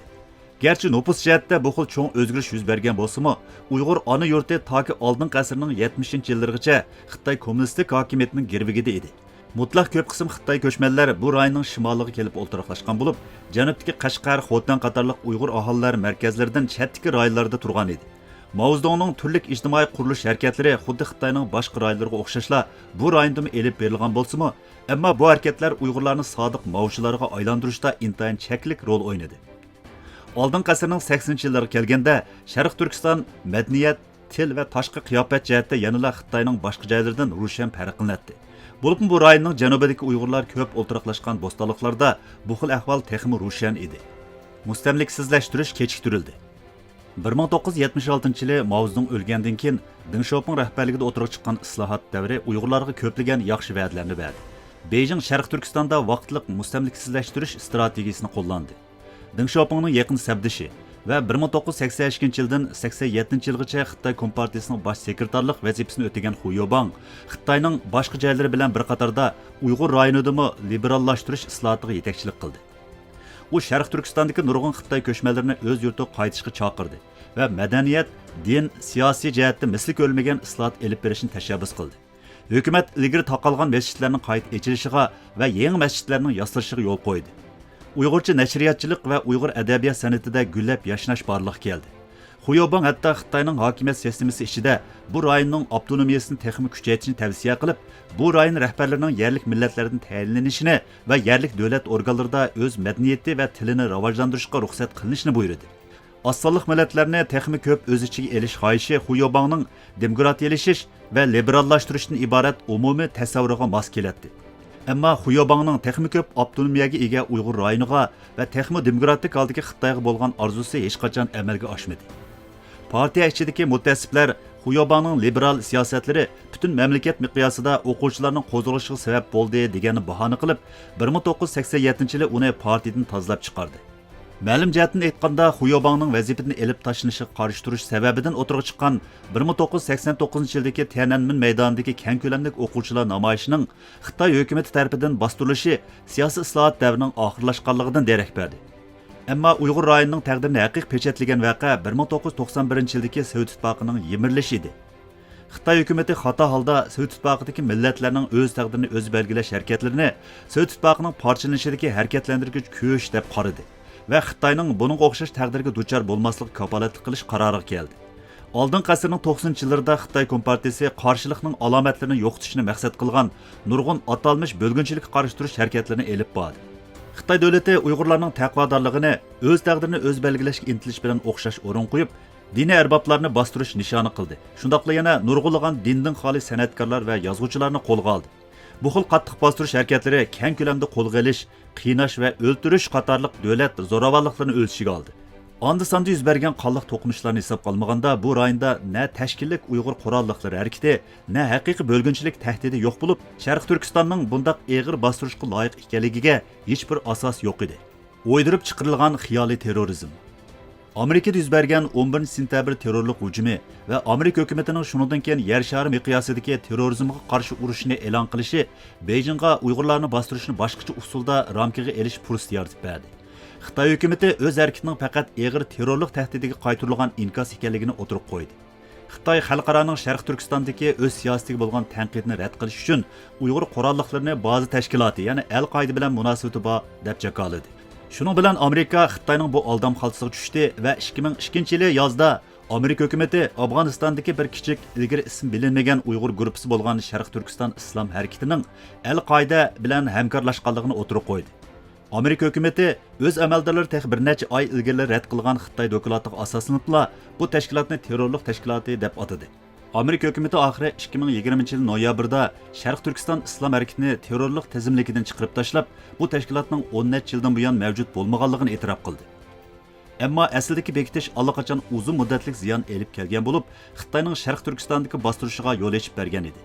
گەرچە نوپۇس جەھەتتە بۇ خىل چوڭ ئۆزگىرىش يۈز بەرگەن بولسىمۇ، ئۇيغۇر ئانا يۇرتى تاكى ئالدىنقى ئەسىرنىڭ يەتمىشىنچى يىللىرىغىچە خىتاي كوممۇنىستىك ھاكىمىيىتىنىڭ گىرۋىكىدە ئىدى. مۇتلەق كۆپ قىسىم خىتاي كۆچمەنلەر بۇ رايوننىڭ شىمالىغا كېلىپ ئولتۇراقلاشقان بولۇپ، جەنۇبتىكى قەشقەر، خوتەن قاتارلىق ئۇيغۇر ئاھالىلەر مەركەزلىرىدىن چەتتىكى رايونلاردا تۇرغان ئىدى. ماۋزېدۇڭنىڭ تۈرلۈك ئىجتىمائىي قۇرۇلۇش ھەرىكەتلىرى خۇددى خىتاينىڭ باشقا رايونلىرىغا ئوخشاشلا بۇ رايوندىمۇ ئېلىپ بېرىلغان بولسىمۇ، ئەمما بۇ ھەرىكەتلەر ئۇيغۇرلارنى سادىق ماۋچىلارغا ئايلاندۇرۇشتا ئىنتايىن چەكلىك رول ئوينىدى. ئالدىنقى ئەسىرنىڭ سەكسىنىنچى يىللىرىغا كەلگەندە، شەرقىي تۈركىستان مەدەنىيەت، تىل ۋە تاشقى قىياپەت جەھەتتە يەنىلا خىتاينىڭ باشقا جايلىرىدىن روشەن پەرقلىنەتتى. بولۇپمۇ بۇ رايوننىڭ جەنۇبىدىكى ئۇيغۇرلار كۆپ ئولتۇراقلاشقان بوستانلىقلاردا بۇ خىل ئەھۋال تېخىمۇ روشەن ئىدى. مۇستەملىكىسىزلەشتۈرۈش كېچىكتۈرۈلدى. بىر مىڭ توققۇز يۈز يەتمىش ئالتىنچى يىلى ماۋزېدۇڭ ئۆلگەندىن كېيىن، دېڭ شياۋپىڭ رەھبەرلىكىدە ئوتتۇرىغا چىققان ئىسلاھات دەۋرى ئۇيغۇرلارغا كۆپلىگەن ياخشى ۋەدىلەرنى بەردى. بېيجىڭ شەرقىي تۈركىستاندا ۋاقىتلىق مۇستەملىكىسىزلەشتۈرۈش ئىستراتېگىيىسىنى قوللاندى. دېڭ شياۋپىڭنىڭ يېقىن سەپدىشى ۋە بىر مىڭ توققۇز يۈز سەكسەن ئىككىنچى يىلدىن سەكسەن يەتتىنچى يىلغىچە خىتاي كومپارتىيىسىنىڭ باش سېكرېتارلىق ۋەزىپىسىنى ئۆتىگەن خۇ يوباڭ خىتاينىڭ باشقا جايلىرى بىلەن بىر قاتاردا ئۇيغۇر رايونىدىمۇ لىبېراللاشتۇرۇش ئىسلاھاتىغا يېتەكچىلىك قىلدى. ئۇ شەرقىي تۈركىستاندىكى نۇرغۇن خىتاي كۆچمەنلىرىنى ئۆز يۇرتىغا قايتىشقا چاقىردى ۋە مەدەنىيەت، دىن، سىياسىي جەھەتتە مىسلى كۆرۈلمىگەن ئىسلاھات ئېلىپ بېرىشنى تەشەببۇس قىلدى. ھۆكۈمەت ئىلگىرى تاقالغان مەسچىتلەرنىڭ قايتا ئېچىلىشىغا ۋە يېڭى مەسچىتلەرنىڭ ياسىلىشىغا يول قويدى. ئۇيغۇرچە نەشرىياتچىلىق ۋە ئۇيغۇر ئەدەبىيات سەنئىتىدە گۈللەپ ياشناش بارلىققا كەلدى. خۇيوباڭ ھەتتا خىتاينىڭ ھاكىمىيەت سىستېمىسى ئىچىدە بۇ رايوننىڭ ئاپتونومىيەسىنى تېخىمۇ كۈچەيتىشنى تەۋسىيە قىلىپ، بۇ رايون رەھبەرلىرىنىڭ يەرلىك مىللەتلەردىن تەيىنلىنىشىنى ۋە يەرلىك دۆلەت ئورگانلىرىدا ئۆز مەدەنىيىتى ۋە تىلىنى راۋاجلاندۇرۇشقا رۇخسەت قىلىنىشىنى بۇيرۇدى. ئاز سانلىق مىللەتلەرنى تېخىمۇ كۆپ ئۆز ئىچىگە ئېلىش خاھىشى خۇيوباڭنىڭ دېموكراتىيەلىشىش ۋە لىبېراللاشتۇرۇشتىن ئىبارەت ئومۇمىي تەسەۋۋۇرىغا ماس كېلەتتى. ئەمما خۇيوباڭنىڭ تېخىمۇ كۆپ ئاپتونومىيەگە ئىگە ئۇيغۇر رايونىغا ۋە تېخىمۇ دېموكراتىك ھالدىكى خىتايغا بولغان ئارزۇسى ھېچقاچان ئەمەلگە ئاشمىدى. پارتىيە ئىچىدىكى مۇتەئەسسىپلەر خۇيوباڭنىڭ لىبېرال سىياسەتلىرى پۈتۈن مەملىكەت مىقياسىدا ئوقۇغۇچىلارنىڭ قوزغىلىشىغا سەۋەب بولدى دېگەننى باھانە قىلىپ، بىر مىڭ توققۇز يۈز سەكسەن يەتتىنچى يىلى ئۇنى پارتىيىدىن تازىلاپ چىقاردى. مەلۇم جەھەتتىن ئېيتقاندا، خۇيوباڭنىڭ ۋەزىپىدىن ئېلىپ تاشلىنىشىغا قارشى تۇرۇش سەۋەبىدىن ئوتتۇرىغا چىققان بىر مىڭ توققۇز يۈز سەكسەن توققۇزىنچى يىلدىكى تيەنئەنمېن مەيدانىدىكى كەڭ كۆلەملىك ئوقۇغۇچىلار نامايىشىنىڭ خىتاي ھۆكۈمىتى تەرىپىدىن باستۇرۇلۇشى سىياسىي ئىسلاھات دەۋرىنىڭ ئاخىرلاشقانلىقىدىن دېرەك بەردى. ئەمما ئۇيغۇر رايونىنىڭ تەقدىرىنى ھەقىقىي پېچەتلىگەن ۋەقە بىر مىڭ توققۇز يۈز توقسان بىرىنچى يىلدىكى سوۋېت ئىتتىپاقىنىڭ يىمىرىلىشى ئىدى. خىتاي ھۆكۈمىتى خاتا ھالدا سوۋېت ئىتتىپاقىدىكى مىللەتلەرنىڭ ئۆز تەقدىرىنى ئۆزى بەلگىلەش ھەرىكەتلىرىنى سوۋېت ئىتتىپاقىنىڭ پارچىلىنىشىدىكى ھەرىكەتلەندۈرگۈچ كۈچ دەپ قارىدى ۋە خىتاينىڭ بۇنىڭغا ئوخشاش تەقدىرگە دۇچار بولماسلىقىغا كاپالەتلىك قىلىش قارارىغا كەلدى. ئالدىنقى ئەسىرنىڭ توقسىنىنچى يىللىرىدا خىتاي كومپارتىيىسى قارشىلىقنىڭ ئالامەتلىرىنى يوقىتىشنى مەقسەت قىلغان نۇرغۇن ئاتالمىش بۆلگۈنچىلىككە قارشى تۇرۇش ھەرىكەتلىرىنى ئېلىپ باردى. خىتاي دۆلىتى ئۇيغۇرلارنىڭ تەقۋادارلىقىنى ئۆز تەقدىرىنى ئۆزى بەلگىلەشكە ئىنتىلىش بىلەن ئوخشاش ئورۇن قويۇپ، دىنىي ئەربابلارنى باستۇرۇش نىشانى قىلدى. شۇنداقلا يەنە نۇرغۇنلىغان دىندىن خالىي سەنئەتكارلار ۋە يازغۇچىلارنى قولغا ئالدى. بۇ خىل قاتتىق باستۇرۇش ھەرىكەتلىرى كەڭ كۆلەمدە قولغا ئېلىش، قىيناش ۋە ئۆلتۈرۈش قاتارلىق دۆلەت زوراۋانلىقلىرىنى ئۆز ئىچىگە ئالدى. ئاندا-ساندا يۈز بەرگەن قانلىق توقۇنۇشلارنى ھېسابقا ئالمىغاندا، بۇ رايوندا نە تەشكىللىك ئۇيغۇر قوراللىقلىرى ھەرىكىتى، نە ھەقىقىي بۆلگۈنچىلىك تەھدىتى يوق بولۇپ، شەرقىي تۈركىستاننىڭ بۇنداق ئېغىر باستۇرۇشقا لايىق ئىكەنلىكىگە ھېچبىر ئاساس يوق ئىدى. ئويدۇرۇپ چىقىرىلغان خىيالىي تېررورىزم. ئامېرىكىدا يۈز بەرگەن ئون بىرىنچى سېنتەبىر تېررورلۇق ھۇجۇمى ۋە ئامېرىكا ھۆكۈمىتىنىڭ شۇنىڭدىن كېيىن يەر شارى مىقياسىدىكى تېررورىزمغا قارشى ئۇرۇشىنى ئېلان قىلىشى بېيجىڭغا ئۇيغۇرلارنى باستۇرۇشنى باشقىچە ئۇسۇلدا رامكىغا ئېلىش پۇرسىتى يارىتىپ بەردى. خىتاي ھۆكۈمىتى ئۆز ھەرىكىتىنىڭ پەقەت ئېغىر تېررورلۇق تەھدىتىگە قايتۇرۇلغان ئىنكاس ئىكەنلىكىنى ئوتتۇرىغا قويدى. خىتاي خەلقئارانىڭ شەرقىي تۈركىستاندىكى ئۆز سىياسىتىگە بولغان تەنقىدنى رەت قىلىش ئۈچۈن ئۇيغۇر قوراللىقلىرىنى بازا تەشكىلاتى، يەنى ئەل قائىدە بىلەن مۇناسىۋىتى بار، دەپ جاكارلىدى. شۇنىڭ بىلەن ئامېرىكا خىتاينىڭ بۇ ئالدام خالتىسىغا چۈشتى ۋە ئىككى مىڭ ئىككىنچى يىلى يازدا ئامېرىكا ھۆكۈمىتى ئافغانىستاندىكى بىر كىچىك، ئىلگىرى ئىسمى بىلىنمىگەن ئۇيغۇر گۇرۇپپىسى بولغان شەرقىي تۈركىستان ئىسلام ھەرىكىتىنىڭ ئەل قائىدە بىلەن ھەمكارلاشقانلىقىنى ئوتتۇرىغا قويدى. ئامېرىكا ھۆكۈمىتى ئۆز ئەمەلدارلىرى تېخى بىر نەچچە ئاي ئىلگىرىلا رەت قىلغان خىتاي دوكلاتىغا ئاساسلىنىپلا، بۇ تەشكىلاتنى تېررورلۇق تەشكىلاتى دەپ ئاتىدى. ئامېرىكا ھۆكۈمىتى ئاخىرى ئىككى مىڭ يىگىرمىنچى يىل نويابىردا شەرقىي تۈركىستان ئىسلام ھەرىكىتىنى تېررورلۇق تىزىملىكىدىن چىقىرىپ تاشلاپ، بۇ تەشكىلاتنىڭ ئون نەچچە يىلدىن بۇيان مەۋجۇت بولمىغانلىقىنى ئېتىراپ قىلدى. ئەمما ئەسلىدىكى بېكىتىش ئاللىقاچان ئۇزۇن مۇددەتلىك زىيان ئېلىپ كەلگەن بولۇپ، خىتاينىڭ شەرقىي تۈركىستاندىكى باستۇرۇشىغا يول ئېچىپ بەرگەن ئىدى.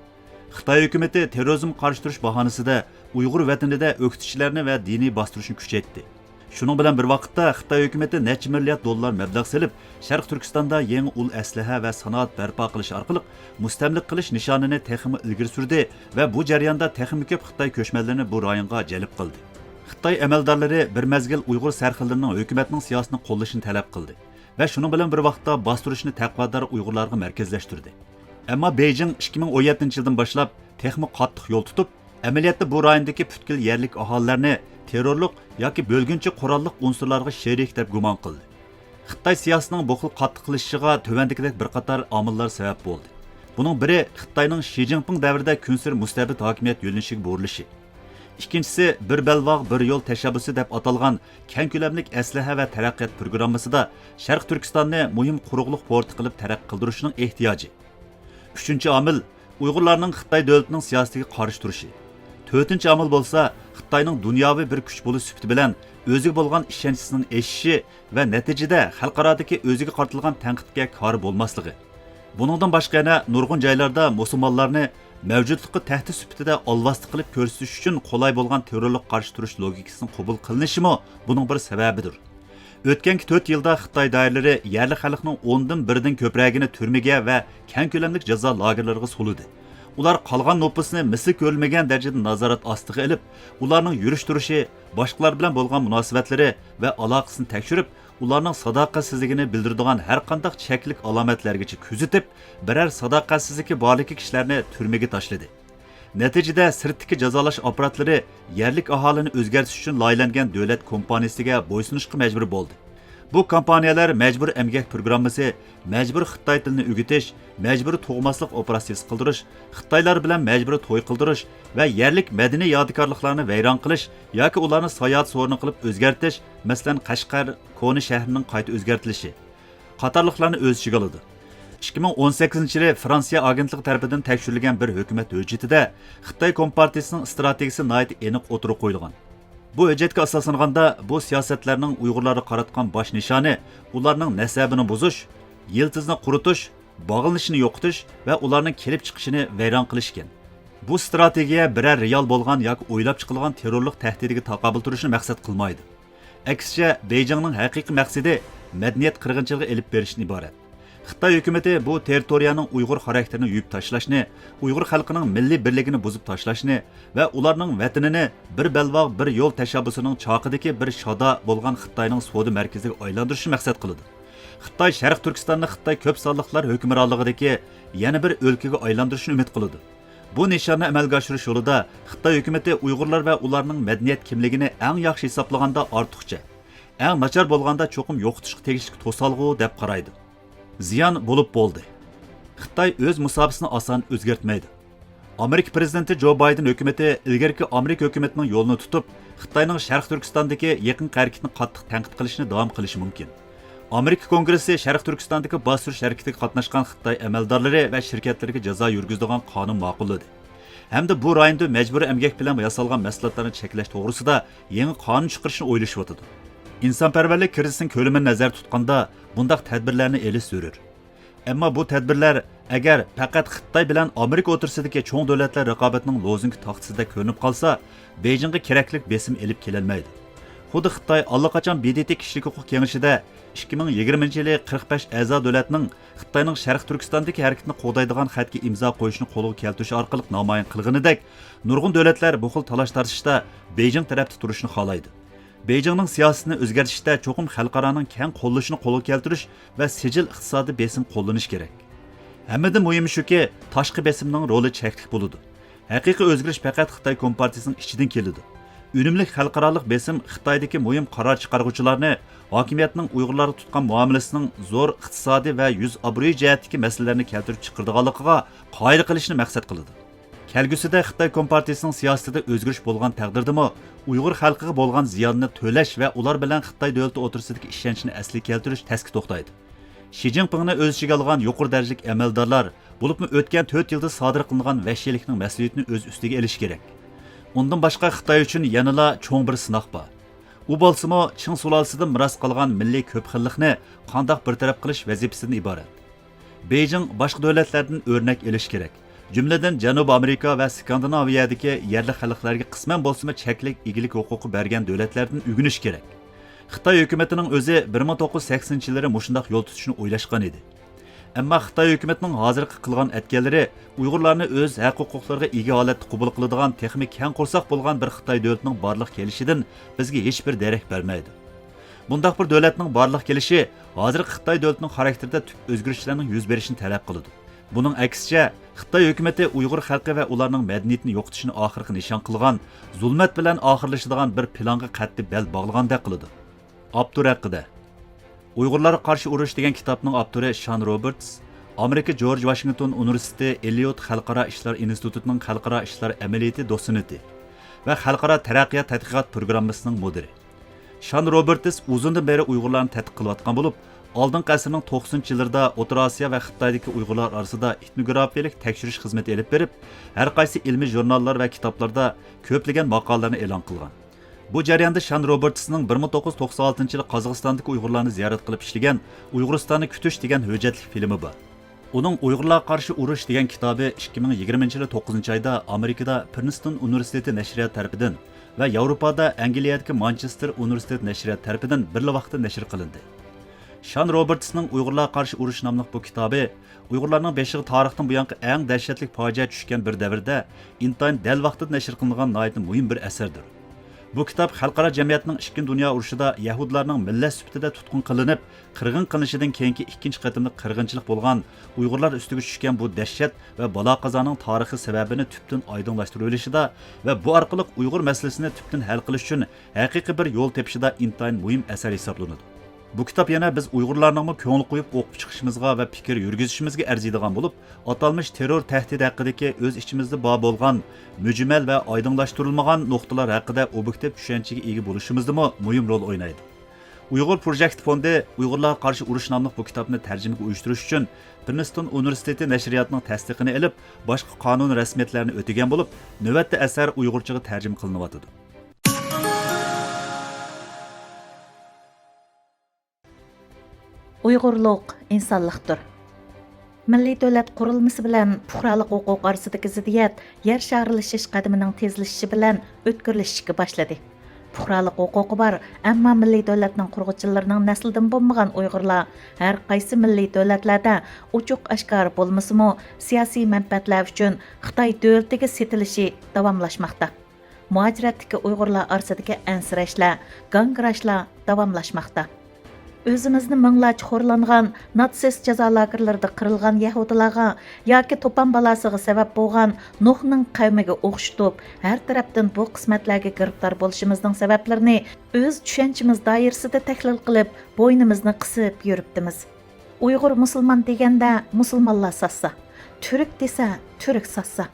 خىتاي ھۆكۈمىتى تېررورىزمغا قارشى تۇرۇش باھانىسىدە ئۇيغۇر ۋەتىنىدە ئۆكتىچىلەرنى ۋە دىنىي باستۇرۇشنى كۈچەيتتى. شۇنىڭ بىلەن بىر ۋاقىتتا، خىتاي ھۆكۈمىتى نەچچە مىليارد دوللار مەبلەغ سېلىپ، شەرقىي تۈركىستاندا يېڭى ئۇل ئەسلىھە ۋە سانائەت بەرپا قىلىش ئارقىلىق مۇستەملىكە قىلىش نىشانىنى تېخىمۇ ئىلگىرى سۈردى ۋە بۇ جەرياندا تېخىمۇ كۆپ خىتاي كۆچمەنلىرىنى بۇ رايونغا جەلپ قىلدى. خىتاي ئەمەلدارلىرى بىر مەزگىل ئۇيغۇر سەرخىللىرىنىڭ ھۆكۈمەتنىڭ سىياسىتىنى قوللىشىنى تەلەپ قىلدى ۋە شۇنىڭ بىلەن بىر ۋاقىتتا باستۇرۇشنى تەقۋادار ئۇيغۇرلارغا مەركەزلەشتۈردى. ئەمما بېيجىڭ ئىككى مىڭ ئون يەتتىنچى يىلدىن باشلاپ تېخىمۇ قاتتىق يول تۇتۇپ، ئەمەلىيەتتە بۇ رايوندىكى پۈتكۈل يەرلىك ئاھالىلەرنى تېررورلۇق ياكى بۆلگۈنچى قوراللىق ئۇنسۇرلارغا شېرىك دەپ گۇمان قىلدى. خىتاي سىياسىتىنىڭ بۇ خىل قاتتىق قىلىشىشىغا تۆۋەندىكىدەك بىر قاتار ئامىللار سەۋەب بولدى. بۇنىڭ بىرى خىتاينىڭ شى جىنپىڭ دەۋرىدە كۈنسېرى مۇستەبىت ھاكىمىيەت يۆنىلىشىگە بۇرۇلۇشى. ئىككىنچىسى، بىر بەلباغ، بىر يول تەشەببۇسى دەپ ئاتالغان كەڭ كۆلەملىك ئەسلىھە ۋە تەرەققىيات پروگراممىسىدا شەرقىي تۈركىستاننى مۇھىم قۇرۇقلۇق پورتى قىلىپ تەرەققىي قىلدۇرۇشنىڭ ئېھتىياجى. ئۈچىنچى ئامىل، ئۇيغۇرلارنىڭ خىتاي دۆلىتىنىڭ سىياسىتىگە قارشى تۇرۇشى. تۆتىنچى ئامىل بولسا، خىتاينىڭ دۇنياۋى بىر كۈچ بولۇش سۈپىتى بىلەن ئۆزىگە بولغان ئىشەنچىسىنىڭ ئېشىشى ۋە نەتىجىدە خەلقئارادىكى ئۆزىگە قارىتىلغان تەنقىدكە كارى بولماسلىقى. بۇنىڭدىن باشقا يەنە نۇرغۇن جايلاردا مۇسۇلمانلارنى مەۋجۇتلۇققا تەھدىت سۈپىتىدە ئالۋاستى قىلىپ كۆرسىتىش ئۈچۈن قولاي بولغان تېررورلۇققا قارشى تۇرۇش لوگىكىسىنىڭ قوبۇل قىلىنىشىمۇ بۇنىڭ بىر سەۋەبىدۇر. ئۆتكەنكى تۆت يىلدا خىتاي دائىرىلىرى يەرلىك خەلقنىڭ ئوندىن بىرىدىن كۆپرەكىنى تۈرمىگە ۋە كەڭ كۆلەملىك جازا لاگېرلىرىغا سولىدى. ئۇلار قالغان نوپۇسنى مىسلى كۆرۈلمىگەن دەرىجىدە نازارەت ئاستىغا ئېلىپ، ئۇلارنىڭ يۈرۈش تۇرۇشى، باشقىلار بىلەن بولغان مۇناسىۋەتلىرى ۋە ئالاقىسىنى تەكشۈرۈپ، ئۇلارنىڭ ساداقەتسىزلىكىنى بىلدۈرىدىغان ھەر قانداق چەكلىك ئالامەتلەرگىچە كۆزىتىپ، بىرەر ساداقەتسىزلىكى بارلىكى كىشىلەرنى تۈرمىگە تاشلىدى. نەتىجىدە، سىرتتىكى جازالاش ئاپپاراتلىرى يەرلىك ئاھالىنى ئۆزگەرتىش ئۈچۈن لايىھەلەنگەن دۆلەت كومپانىيىسىگە بويسۇنۇشقا مەجبۇر بولدى. بۇ كامپانىيەلەر مەجبۇرىي ئەمگەك پروگراممىسى، مەجبۇرىي خىتاي تىلىنى ئۆگىتىش، مەجبۇرىي تۇغماسلىق ئوپېراتسىيىسى قىلدۇرۇش، خىتايلار بىلەن مەجبۇرىي توي قىلدۇرۇش ۋە يەرلىك مەدەنىي يادىكارلىقلارنى ۋەيران قىلىش ياكى ئۇلارنى ساياھەت سورۇنى قىلىپ ئۆزگەرتىش، مەسىلەن، قەشقەر كونا شەھىرىنىڭ قايتا ئۆزگەرتىلىشى قاتارلىقلارنى ئۆز ئىچىگە ئالىدۇ. ئىككى مىڭ ئون سەككىزىنچى يىلى فرانسىيە ئاگېنتلىقى تەرىپىدىن تەكشۈرۈلگەن بىر ھۆكۈمەت ھۆججىتىدە خىتاي كومپارتىيىسىنىڭ ئىستراتېگىيىسى ناھايىتى ئېنىق ئوتتۇرىغا قويۇلغان. بۇ ھۆججەتكە ئاساسلانغاندا، بۇ سىياسەتلەرنىڭ ئۇيغۇرلارغا قاراتقان باش نىشانى ئۇلارنىڭ نەسەبىنى بۇزۇش، يىلتىزىنى قۇرۇتۇش، باغلىنىشىنى يوقىتىش ۋە ئۇلارنىڭ كېلىپ چىقىشىنى ۋەيران قىلىش ئىكەن. بۇ ئىستراتېگىيە بىرەر رېئال بولغان ياكى ئويلاپ چىقىلغان تېررورلۇق تەھدىتىگە تاقابىل تۇرۇشنى مەقسەت قىلمايدۇ. ئەكسىچە، بېيجىڭنىڭ ھەقىقىي مەقسىتى مەدەنىيەت قىرغىنچىلىقى ئېلىپ بېرىشتىن ئىبارەت. خىتاي ھۆكۈمىتى بۇ تېررىتورىيەنىڭ ئۇيغۇر خاراكتېرىنى يۇيۇپ تاشلاشنى، ئۇيغۇر خەلقىنىڭ مىللىي بىرلىكىنى بۇزۇپ تاشلاشنى ۋە ئۇلارنىڭ ۋەتىنىنى بىر بەلباغ، بىر يول تەشەببۇسىنىڭ چاقىدىكى بىر شادا بولغان خىتاينىڭ سودا مەركىزىگە ئايلاندۇرۇشنى مەقسەت قىلىدۇ. خىتاي شەرقىي تۈركىستاننى خىتاي كۆپ سانلىقلار ھۆكۈمرانلىقىدىكى يەنە بىر ئۆلكىگە ئايلاندۇرۇشنى ئۈمىد قىلىدۇ. بۇ نىشاننى ئەمەلگە ئاشۇرۇش يولىدا خىتاي ھۆكۈمىتى ئۇيغۇرلار ۋە ئۇلارنىڭ مەدەنىيەت كىملىكىنى ئەڭ ياخشى ھېسابلىغاندا ئارتۇقچە، ئەڭ ناچار بولغاندا چوقۇم يوقىتىشقا تېگىشلىك توسالغۇ دەپ قارايدۇ. زىيان بولۇپ بولدى. خىتاي ئۆز مۇساپىسىنى ئاسان ئۆزگەرتمەيدۇ. ئامېرىكا پىرېزىدېنتى جو بايدېن ھۆكۈمىتى ئىلگىرىكى ئامېرىكا ھۆكۈمىتىنىڭ يولىنى تۇتۇپ، خىتاينىڭ شەرقىي تۈركىستاندىكى يېقىنقى ھەرىكىتىنى قاتتىق تەنقىد قىلىشنى داۋام قىلىشى مۇمكىن. ئامېرىكا كونگرېسسى شەرقىي تۈركىستاندىكى باستۇرۇش ھەرىكىتىگە قاتناشقان خىتاي ئەمەلدارلىرى ۋە شىركەتلىرىگە جازا يۈرگۈزىدىغان قانۇن ماقۇللىدى ھەمدە بۇ رايوندا مەجبۇرىي ئەمگەك بىلەن ياسالغان مەھسۇلاتلارنى چەكلەش توغرىسىدا يېڭى قانۇن چىقىرىشنى ئويلىشىۋاتىدۇ. ئىنسانپەرۋەرلىك كىرىزىسىنىڭ كۆلىمىنى نەزەردە تۇتقاندا، بۇنداق تەدبىرلەرنى ئېلىش زۆرۈر. ئەمما بۇ تەدبىرلەر ئەگەر پەقەت خىتاي بىلەن ئامېرىكا ئوتتۇرىسىدىكى چوڭ دۆلەتلەر رىقابىتىنىڭ لوزۇنكا تاختىسىدەك كۆرۈنۈپ قالسا، بېيجىڭغا كېرەكلىك بېسىم ئېلىپ كېلەلمەيدۇ. خۇددى خىتاي ئاللىقاچان ب د ت كىشىلىك ھوقۇق كېڭىشىدە ئىككى مىڭ يىگىرمىنچى يىلى قىرىق بەش ئەزا دۆلەتنىڭ خىتاينىڭ شەرقىي تۈركىستاندىكى ھەرىكىتىنى قوغدايدىغان خەتكە ئىمزا قويۇشنى قولغا كەلتۈرۈش ئارقىلىق نامايان قىلغىنىدەك، نۇرغۇن دۆلەتلەر بۇ خىل تالاش-تارتىشتا بېيجىڭ تەرەپتە تۇرۇشنى خالايدۇ. بېيجىڭنىڭ سىياسىتىنى ئۆزگەرتىشتە چوقۇم خەلقئارانىڭ كەڭ قوللىشىنى قولغا كەلتۈرۈش ۋە سىجىل ئىقتىسادىي بېسىم قوللىنىش كېرەك. ھەممىدىن مۇھىمى شۇكى، تاشقى بېسىمنىڭ رولى چەكلىك بولىدۇ. ھەقىقىي ئۆزگىرىش پەقەت خىتاي كومپارتىيىسىنىڭ ئىچىدىن كېلىدۇ. ئۈنۈملۈك خەلقئارالىق بېسىم خىتايدىكى مۇھىم قارار چىقارغۇچىلارنى، ھاكىمىيەتنىڭ ئۇيغۇرلارغا تۇتقان مۇئامىلىسىنىڭ زور ئىقتىسادىي ۋە يۈز ئابرۇيى جەھەتتىكى مەسىلىلەرنى كەلتۈرۈپ چىقىرىدىغانلىقىغا قايىل قىلىشنى مەقسەت قىلىدۇ. كەلگۈسىدە خىتاي كومپارتىيىسىنىڭ سىياسىتىدە ئۆزگىرىش بولغان تەقدىردىمۇ، ئۇيغۇر خەلقىگە بولغان زىياننى تۆلەش ۋە ئۇلار بىلەن خىتاي دۆلىتى ئوتتۇرىسىدىكى ئىشەنچنى ئەسلىگە كەلتۈرۈش تەسكە توختايدۇ. شى جىنپىڭنى ئۆز ئىچىگە ئالغان يۇقىرى دەرىجىلىك ئەمەلدارلار، بولۇپمۇ ئۆتكەن تۆت يىلدا سادىر قىلىنغان ۋەھشىيلىكنىڭ مەسئۇلىيىتىنى ئۆز ئۈستىگە ئېلىشى كېرەك. ئۇندىن باشقا خىتاي ئۈچۈن يەنىلا چوڭ بىر سىناق بار. ئۇ بولسىمۇ چىڭ سۇلالىسىدىن مىراس قالغان مىللىي كۆپ خىللىقنى قانداق بىر تەرەپ قىلىش ۋەزىپىسىدىن ئىبارەت. بېيجىڭ باشقا دۆلەتلەردىن ئۆرنەك ئېلىشى كېرەك. جۈملىدىن جەنۇبىي ئامېرىكا ۋە سكاندىناۋىيەدىكى يەرلىك خەلقلەرگە قىسمەن بولسىمۇ چەكلىك ئىگىلىك ھوقۇقى بەرگەن دۆلەتلەردىن ئۆگىنىشى كېرەك. خىتاي ھۆكۈمىتىنىڭ ئۆزى بىر مىڭ توققۇز يۈز سەكسىنىنچى يىللىرى مۇشۇنداق يول تۇتۇشنى ئويلاشقان ئىدى. ئەمما خىتاي ھۆكۈمىتىنىڭ ھازىرقى قىلغان ئەتكەنلىرى ئۇيغۇرلارنى ئۆز ھەق-ھوقۇقلىرىغا ئىگە ھالەتتە قوبۇل قىلىدىغان تېخىمۇ كەڭ قورساق بولغان بىر خىتاي دۆلىتىنىڭ بارلىققا كېلىشىدىن بىزگە ھېچبىر دېرەك بەرمەيدۇ. بۇنداق بىر دۆلەتنىڭ بارلىققا كېلىشى ھازىرقى خىتاي دۆلىتىنىڭ خاراكتېرىدە تۈپ ئۆزگىرىشلەرنىڭ يۈز بېرىشىنى تەلەپ قىلىدۇ. بۇنىڭ ئەكسىچە، خىتاي ھۆكۈمىتى ئۇيغۇر خەلقى ۋە ئۇلارنىڭ مەدەنىيىتىنى يوقىتىشنى ئاخىرقى نىشان قىلغان زۇلمەت بىلەن ئاخىرلىشىدىغان بىر پىلانغا قەتئىي بەل باغلىغاندەك قىلىدۇ. ئاپتور ھەققىدە. ئۇيغۇرلارغا قارشى ئۇرۇش دېگەن كىتابنىڭ ئاپتورى شان روبېرتس ئامېرىكا جورج ۋاشىنگتون ئۇنىۋېرسىتېتى ئېللىيوت خەلقئارا ئىشلار ئىنستىتۇتىنىڭ خەلقئارا ئىشلار ئەمەلىيىتى دوتسېنتى ۋە خەلقئارا تەرەققىيات تەتقىقات پروگراممىسىنىڭ مۇدىرى. شان روبېرتس ئۇزۇندىن بېرى ئۇيغۇرلارنى تەتقىق قىلىۋاتقان بولۇپ، ئالدىنقى ئەسىرنىڭ توقسىنىنچى يىللىرىدا ئوتتۇرا ئاسىيا ۋە خىتايدىكى ئۇيغۇرلار ئارىسىدا ئېتنوگرافىيەلىك تەكشۈرۈش خىزمىتى ئېلىپ بېرىپ، ھەر قايسى ئىلمىي ژۇرناللار ۋە كىتابلاردا كۆپلىگەن ماقالىلەرنى ئېلان قىلغان. بۇ جەرياندا شان روبېرتسنىڭ بىر مىڭ توققۇز يۈز توقسەن ئالتىنچى يىلى قازاقىستاندىكى ئۇيغۇرلارنى زىيارەت قىلىپ ئىشلىگەن ئۇيغۇرىستاننى كۈتۈش دېگەن ھۆججەتلىك فىلىمى بار. ئۇنىڭ ئۇيغۇرلارغا قارشى ئۇرۇش دېگەن كىتابى ئىككى مىڭ يىگىرمىنچى يىلى توققۇزىنچى ئايدا ئامېرىكىدا پرىنستون ئۇنىۋېرسىتېتى نەشرىياتى تەرىپىدىن ۋە ياۋروپادا ئەنگلىيەدىكى مانچېستېر ئۇنىۋېرسىتېتى نەشرىياتى تەرىپىدىن بىرلا ۋاقىتتا نەشر قىلىندى. شان روبېرتسنىڭ ئۇيغۇرلارغا قارشى ئۇرۇش ناملىق بۇ كىتابى ئۇيغۇرلارنىڭ بېشىغا تارىختىن بۇيانقى ئەڭ دەھشەتلىك پاجىئە چۈشكەن بىر دەۋردە ئىنتايىن دەل ۋاقتىدا نەشر قىلىنغان ناھايىتى مۇھىم بىر ئەسەردۇر. بۇ كىتاب خەلقئارا جەمئىيەتنىڭ ئىككىنچى دۇنيا ئۇرۇشىدا يەھۇدىيلارنىڭ مىللەت سۈپىتىدە تۇتقۇن قىلىنىپ، قىرغىن قىلىنىشىدىن كېيىنكى ئىككىنچى قېتىملىق قىرغىنچىلىق بولغان ئۇيغۇرلار ئۈستىگە چۈشكەن بۇ دەھشەت ۋە بالا-قازانىڭ تارىخىي سەۋەبىنى تۈپتىن ئايدىڭلاشتۇرۇۋېلىشىدا ۋە بۇ ئارقىلىق ئۇيغۇر مەسىلىسىنى تۈپتىن ھەل قىلىش ئۈچۈن ھەقىقىي بىر يول تېپىشىدا ئىنتايىن مۇھىم ئەسەر ھېسابلىنىدۇ. بۇ كىتاب يەنە بىز ئۇيغۇرلارنىڭمۇ كۆڭۈل قويۇپ ئوقۇپ چىقىشىمىزغا ۋە پىكىر يۈرگۈزۈشىمىزگە ئەرزىيدىغان بولۇپ، ئاتالمىش تېررور تەھدىتى ھەققىدىكى ئۆز ئىچىمىزدە بار بولغان مۈجمەل ۋە ئايدىڭلاشتۇرۇلمىغان نۇقتىلار ھەققىدە ئوبيېكتىپ چۈشەنچىگە ئىگە بولۇشىمىزدىمۇ مۇھىم رول ئوينايدۇ. ئۇيغۇر پروجېكت فوندى ئۇيغۇرلارغا قارشى ئۇرۇش ناملىق بۇ كىتابنى تەرجىمىگە ئۇيۇشتۇرۇش ئۈچۈن پرىنستون ئۇنىۋېرسىتېتى نەشرىياتىنىڭ تەستىقىنى ئېلىپ، باشقا قانۇن رەسمىيەتلەرنى ئۆتىگەن بولۇپ، نۆۋەتتە ئەسەر ئۇيغۇرچىغا تەرجىمە قىلىنىۋاتىدۇ. ئۇيغۇرلۇق ئىنسانلىقتۇر. مىللىي دۆلەت قۇرۇلمىسى بىلەن پۇقرالىق ھوقۇق ئارىسىدىكى زىددىيەت يەر شارلىشىش قەدىمىنىڭ تېزلىشىشى بىلەن ئۆتكۈرلىشىشكە باشلىدى. پۇقرالىق ھوقۇقى بار، ئەمما مىللىي دۆلەتنىڭ قۇرغۇچىلىرىنىڭ نەسلىدىن بولمىغان ئۇيغۇرلار ھەر قايسى مىللىي دۆلەتلەردە ئوچۇق ئاشكارا بولمىسىمۇ، سىياسىي مەنپەئەتلەر ئۈچۈن خىتاي دۆلىتىگە سېتىلىشى داۋاملاشماقتا. مۇھاجىرەتتىكى ئۇيغۇرلار ئارىسىدىكى ئەنسىرەشلەر، گاڭگىراشلار داۋاملاشماقتا. ئۆزىمىزنى مىڭلارچە خورلانغان ناتسىست جازا لاگېرلىرىدا قىرىلغان يەھۇدىيلارغا ياكى توپان بالاسىغا سەۋەب بولغان نۇھنىڭ قەۋمىگە ئوخشىتىپ، ھەر تەرەپتىن بۇ قىسمەتلەرگە گىرىپتار بولۇشىمىزنىڭ سەۋەبلىرىنى ئۆز چۈشەنچىمىز دائىرىسىدە تەھلىل قىلىپ، بوينىمىزنى قىسىپ يۈرۈپتىمىز. ئۇيغۇر مۇسۇلمان دېگەندە مۇسۇلمانلار ساتسا، تۈرك دېسە تۈرك ساتسا.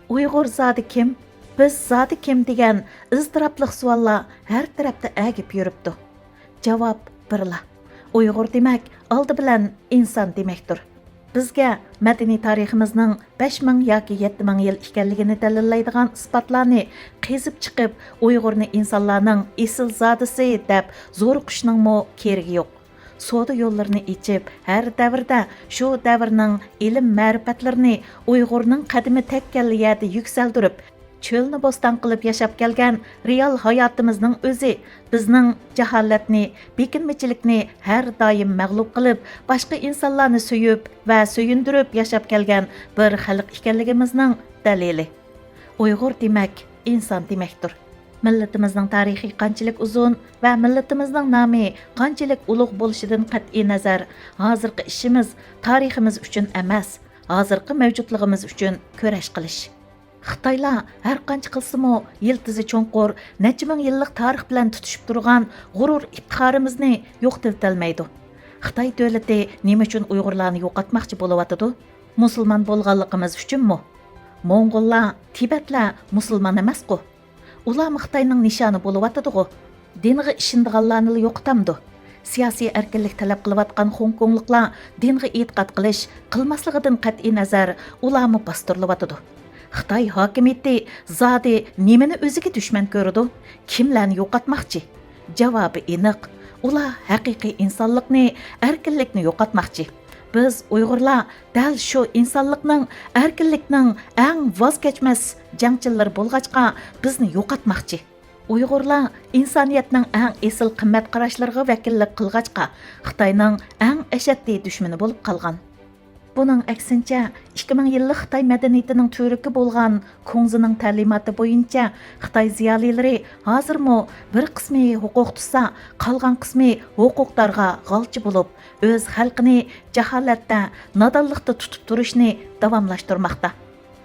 ئۇيغۇر زادى كىم؟ بىز زادى كىم دېگەن ئىزتىراپلىق سوئاللار ھەر تەرەپتە ئەگىپ يۈرۈپتۇ. جاۋاب بىرلا. ئۇيغۇر دېمەك، ئالدى بىلەن ئىنسان دېمەكتۇر. بىزگە مەدەنىي تارىخىمىزنىڭ بەش مىڭ ياكى يەتتە مىڭ يىل ئىكەنلىكىنى دەلىللەيدىغان ئىسپاتلارنى قېزىپ چىقىپ، ئۇيغۇرنى ئىنسانلارنىڭ ئېسىل زادىسى دەپ زورۇقۇشنىڭمۇ كېرىكى يوق. سودا يوللىرىنى ئېچىپ، ھەر دەۋردە شۇ دەۋرنىڭ ئىلىم مەرىپەتلىرىنى ئۇيغۇرنىڭ قەدىمى تەگكەنلا يەردە يۈكسەلدۈرۈپ، چۆلنى بوستان قىلىپ ياشاپ كەلگەن رېئال ھاياتىمىزنىڭ ئۆزى بىزنىڭ جاھالەتنى، بېكىنمىچىلىكنى ھەر دائىم مەغلۇپ قىلىپ، باشقا ئىنسانلارنى سۆيۈپ ۋە سۆيۈندۈرۈپ ياشاپ كەلگەن بىر خەلق ئىكەنلىكىمىزنىڭ دەلىلى. ئۇيغۇر دېمەك، ئىنسان دېمەكتۇر. مىللىتىمىزنىڭ تارىخى قانچىلىك ئۇزۇن ۋە مىللىتىمىزنىڭ نامى قانچىلىك ئۇلۇغ بولۇشىدىن قەتئىينەزەر، ھازىرقى ئىشىمىز تارىخىمىز ئۈچۈن ئەمەس، ھازىرقى مەۋجۇتلۇقىمىز ئۈچۈن كۈرەش قىلىش. خىتايلار ھەر قانچە قىلسىمۇ، يىلتىزى چوڭقۇر، نەچچە مىڭ يىللىق تارىخ بىلەن تۇتىشىپ تۇرغان غۇرۇر ئىپتىخارىمىزنى يوقىتىۋېتەلمەيدۇ. خىتاي دۆلىتى نېمە ئۈچۈن ئۇيغۇرلارنى يوقاتماقچى بولۇۋاتىدۇ؟ مۇسۇلمان بولغانلىقىمىز ئۈچۈنمۇ؟ موڭغۇللار، تىبەتلەر مۇسۇلمان ئەمەسقۇ؟ ئۇلارمۇ خىتاينىڭ نىشانى بولۇۋاتىدىغۇ؟ دىنغا ئىشىنىدىغانلارنىلا يوقىتامدۇ؟ سىياسىي ئەركىنلىك تەلەپ قىلىۋاتقان خوڭكوڭلۇقلار دىنغا ئېتىقاد قىلىش، قىلماسلىقىدىن قەتئىينەزەر، ئۇلارمۇ باستۇرۇلۇۋاتىدۇ. خىتاي ھاكىمىيىتى زادى نېمىنى ئۆزىگە دۈشمەن كۆرىدۇ؟ كىملەرنى يوقاتماقچى؟ جاۋابى ئېنىق، ئۇلار ھەقىقىي ئىنسانلىقنى، ئەركىنلىكنى يوقاتماقچى. بىز ئۇيغۇرلار دەل شۇ ئىنسانلىقنىڭ، ئەركىنلىكنىڭ ئەڭ ۋاز كەچمەس جەڭچىلىرى بولغاچقا، بىزنى يوقاتماقچى. ئۇيغۇرلار ئىنسانىيەتنىڭ ئەڭ ئېسىل قىممەت قاراشلىرىغا ۋەكىللىك قىلغاچقا، خىتاينىڭ ئەڭ ئەشەددىي دۈشمىنى بولۇپ قالغان. بۇنىڭ ئەكسىنچە، ئىككى مىڭ يىللىق خىتاي مەدەنىيىتىنىڭ تۈۋرۈكى بولغان كۇڭزىنىڭ تەلىماتى بويىچە خىتاي زىيالىيلىرى ھازىرمۇ بىر قىسمى ھوقۇق تۇتسا، قالغان قىسمى ھوقۇقدارغا غالچى بولۇپ، ئۆز خەلقىنى جاھالەتتە، نادانلىقتا تۇتۇپ تۇرۇشنى داۋاملاشتۇرماقتا.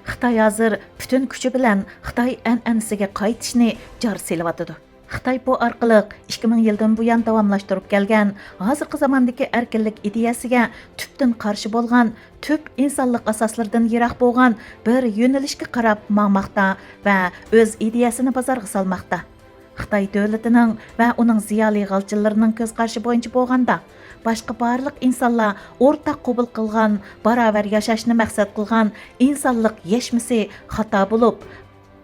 خىتاي ھازىر پۈتۈن كۈچى بىلەن خىتاي ئەنئەنىسىگە قايتىشنى جار سېلىۋاتىدۇ. خىتاي بۇ ئارقىلىق ئىككى مىڭ يىلدىن بۇيان داۋاملاشتۇرۇپ كەلگەن ھازىرقى زاماندىكى ئەركىنلىك ئىدىيەسىگە تۈپتىن قارشى بولغان، تۈپ ئىنسانلىق ئاساسلىرىدىن يىراق بولغان بىر يۆنىلىشكە قاراپ ماڭماقتا ۋە ئۆز ئىدىيەسىنى بازارغا سالماقتا. خىتاي دۆلىتىنىڭ ۋە ئۇنىڭ زىيالىي غالچىلىرىنىڭ كۆز قارىشى بويىچە بولغاندا، باشقا بارلىق ئىنسانلار ئورتاق قوبۇل قىلغان باراۋەر ياشاشنى مەقسەت قىلغان ئىنسانلىق يەشمىسى خاتا بولۇپ،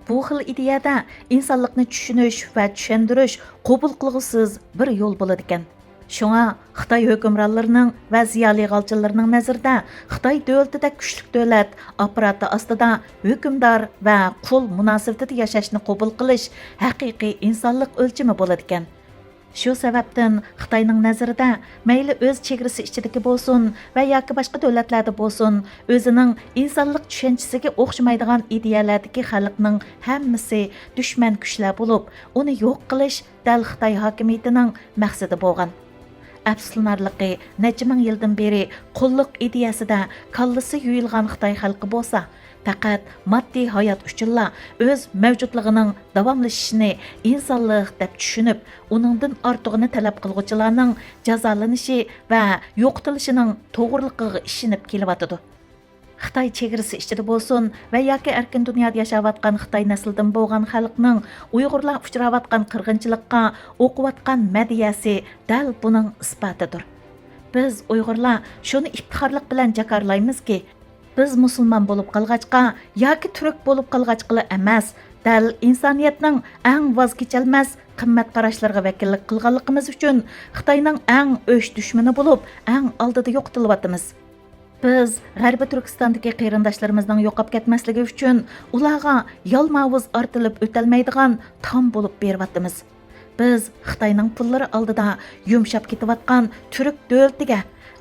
بۇ خىل ئىدىيەدە ئىنسانلىقنى چۈشىنىش ۋە چۈشەندۈرۈش قوبۇل قىلغۇسىز بىر يول بولىدىكەن. شۇڭا خىتاي ھۆكۈمرانلىرىنىڭ ۋە زىيالىي غالچىلىرىنىڭ نەزىرىدە خىتاي دۆلىتىدەك كۈچلۈك دۆلەت ئاپپاراتى ئاستىدا ھۆكۈمدار ۋە قۇل مۇناسىۋىتىدە ياشاشنى قوبۇل قىلىش ھەقىقىي ئىنسانلىق ئۆلچىمى بولىدىكەن. شۇ سەۋەبتىن خىتاينىڭ نەزىرىدە مەيلى ئۆز چېگرىسى ئىچىدىكى بولسۇن ۋە ياكى باشقا دۆلەتلەردە بولسۇن، ئۆزىنىڭ ئىنسانلىق چۈشەنچىسىگە ئوخشىمايدىغان ئىدىيەلەردىكى خەلقنىڭ ھەممىسى دۈشمەن كۈچلەر بولۇپ، ئۇنى يوق قىلىش دەل خىتاي ھاكىمىيىتىنىڭ مەقسىتى بولغان. ئەپسۇسلىنارلىقى، نەچچە مىڭ يىلدىن بېرى قۇللۇق ئىدىيەسىدە كاللىسى يۇيۇلغان خىتاي خەلقى بولسا، پەقەت ماددىي ھايات ئۈچۈنلا ئۆز مەۋجۇتلۇقىنىڭ داۋاملىشىشىنى ئىنسانلىق دەپ چۈشىنىپ، ئۇنىڭدىن ئارتۇقىنى تەلەپ قىلغۇچىلارنىڭ جازالىنىشى ۋە يوقىتىلىشىنىڭ توغرىلىقىغا ئىشىنىپ كېلىۋاتىدۇ. خىتاي چېگرىسى ئىچىدە بولسۇن ۋە ياكى ئەركىن دۇنيادا ياشاۋاتقان خىتاي نەسلىدىن بولغان خەلقنىڭ ئۇيغۇرلار ئۇچراۋاتقان قىرغىنچىلىققا ئوقۇۋاتقان مەدھىيەسى دەل بۇنىڭ ئىسپاتىدۇر. بىز ئۇيغۇرلار شۇنى ئىپتىخارلىق بىلەن جاكارلايمىزكى، بىز مۇسۇلمان بولۇپ قالغاچقا ياكى تۈرك بولۇپ قالغاچقىلا ئەمەس، دەل ئىنسانىيەتنىڭ ئەڭ ۋاز كېچەلمەس قىممەت قاراشلىرىغا ۋەكىللىك قىلغانلىقىمىز ئۈچۈن خىتاينىڭ ئەڭ ئۆچ دۈشمىنى بولۇپ، ئەڭ ئالدىدا يوقىتىلىۋاتىمىز. بىز غەربىي تۈركىستاندىكى قېرىنداشلىرىمىزنىڭ يوقاپ كەتمەسلىكى ئۈچۈن ئۇلارغا يالماۋۇز ئارتىلىپ ئۆتەلمەيدىغان تام بولۇپ بېرىۋاتىمىز. بىز خىتاينىڭ پۇللىرى ئالدىدا يۇمشاپ كېتىۋاتقان تۈرك دۆلىتىگە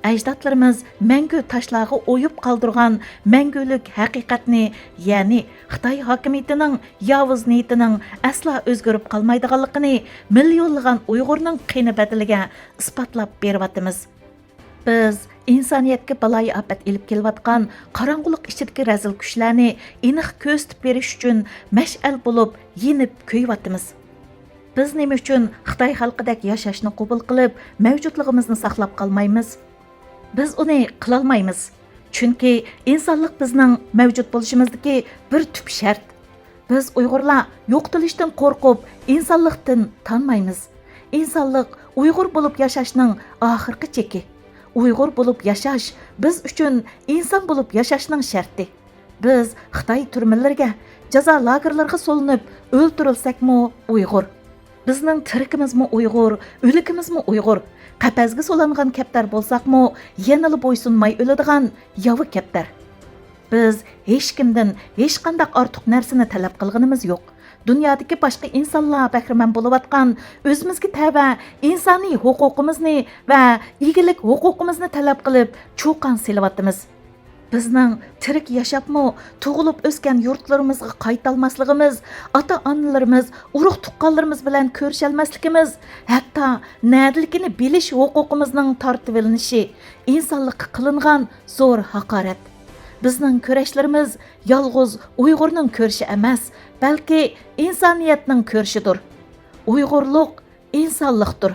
ئەجدادلىرىمىز مەڭگۈ تاشلارغا ئويۇپ قالدۇرغان مەڭگۈلۈك ھەقىقەتنى، يەنى خىتاي ھاكىمىيىتىنىڭ ياۋۇز نىيىتىنىڭ ئەسلا ئۆزگىرىپ قالمايدىغانلىقىنى مىليونلىغان ئۇيغۇرنىڭ قېنى بەدىلىگە ئىسپاتلاپ بېرىۋاتىمىز. بىز ئىنسانىيەتكە بالايىئاپەت ئېلىپ كېلىۋاتقان قاراڭغۇلۇق ئىچىدىكى رەزىل كۈچلەرنى ئېنىق كۆرسىتىپ بېرىش ئۈچۈن مەشئەل بولۇپ يېنىپ كۆيۈۋاتىمىز. بىز نېمە ئۈچۈن خىتاي خەلقىدەك ياشاشنى قوبۇل قىلىپ، مەۋجۇتلۇقىمىزنى ساقلاپ قالمايمىز؟ بىز ئۇنى قىلالمايمىز. چۈنكى ئىنسانلىق بىزنىڭ مەۋجۇت بولۇشىمىزدىكى بىر تۈپ شەرت. بىز ئۇيغۇرلار يوقىتىلىشتىن قورقۇپ، ئىنسانلىقتىن تانمايمىز. ئىنسانلىق ئۇيغۇر بولۇپ ياشاشنىڭ ئاخىرقى چېكى. ئۇيغۇر بولۇپ ياشاش بىز ئۈچۈن ئىنسان بولۇپ ياشاشنىڭ شەرتى. بىز خىتاي تۈرمىلىرىگە، جازا لاگېرلىرىغا سولىنىپ ئۆلتۈرۈلسەكمۇ ئۇيغۇر. بىزنىڭ تىرىكىمىزمۇ ئۇيغۇر، ئۆلۈكىمىزمۇ ئۇيغۇر. قەپەسكە سولانغان كەپتەر بولساقمۇ، يەنىلا بويسۇنماي ئۆلىدىغان ياۋا كەپتەر. بىز ھېچكىمدىن ھېچقانداق ئارتۇق نەرسىنى تەلەپ قىلغىنىمىز يوق. دۇنيادىكى باشقا ئىنسانلار بەھرىمەن بولۇۋاتقان ئۆزىمىزگە تەۋە ئىنسانىي ھوقۇقىمىزنى ۋە ئىگىلىك ھوقۇقىمىزنى تەلەپ قىلىپ چۇقان سېلىۋاتىمىز. بىزنىڭ تىرىك ياشاپمۇ تۇغۇلۇپ ئۆسكەن يۇرتلىرىمىزغا قايتالماسلىقىمىز، ئاتا-ئانىلىرىمىز، ئۇرۇق-تۇغقانلىرىمىز بىلەن كۆرۈشەلمەسلىكىمىز، ھەتتا نەدىلىكىنى بىلىش ھوقۇقىمىزنىڭ تارتىۋېلىنىشى ئىنسانلىققا قىلىنغان زور ھاقارەت. بىزنىڭ كۈرەشلىرىمىز يالغۇز ئۇيغۇرنىڭ كۈرىشى ئەمەس، بەلكى ئىنسانىيەتنىڭ كۈرىشىدۇر. ئۇيغۇرلۇق ئىنسانلىقتۇر.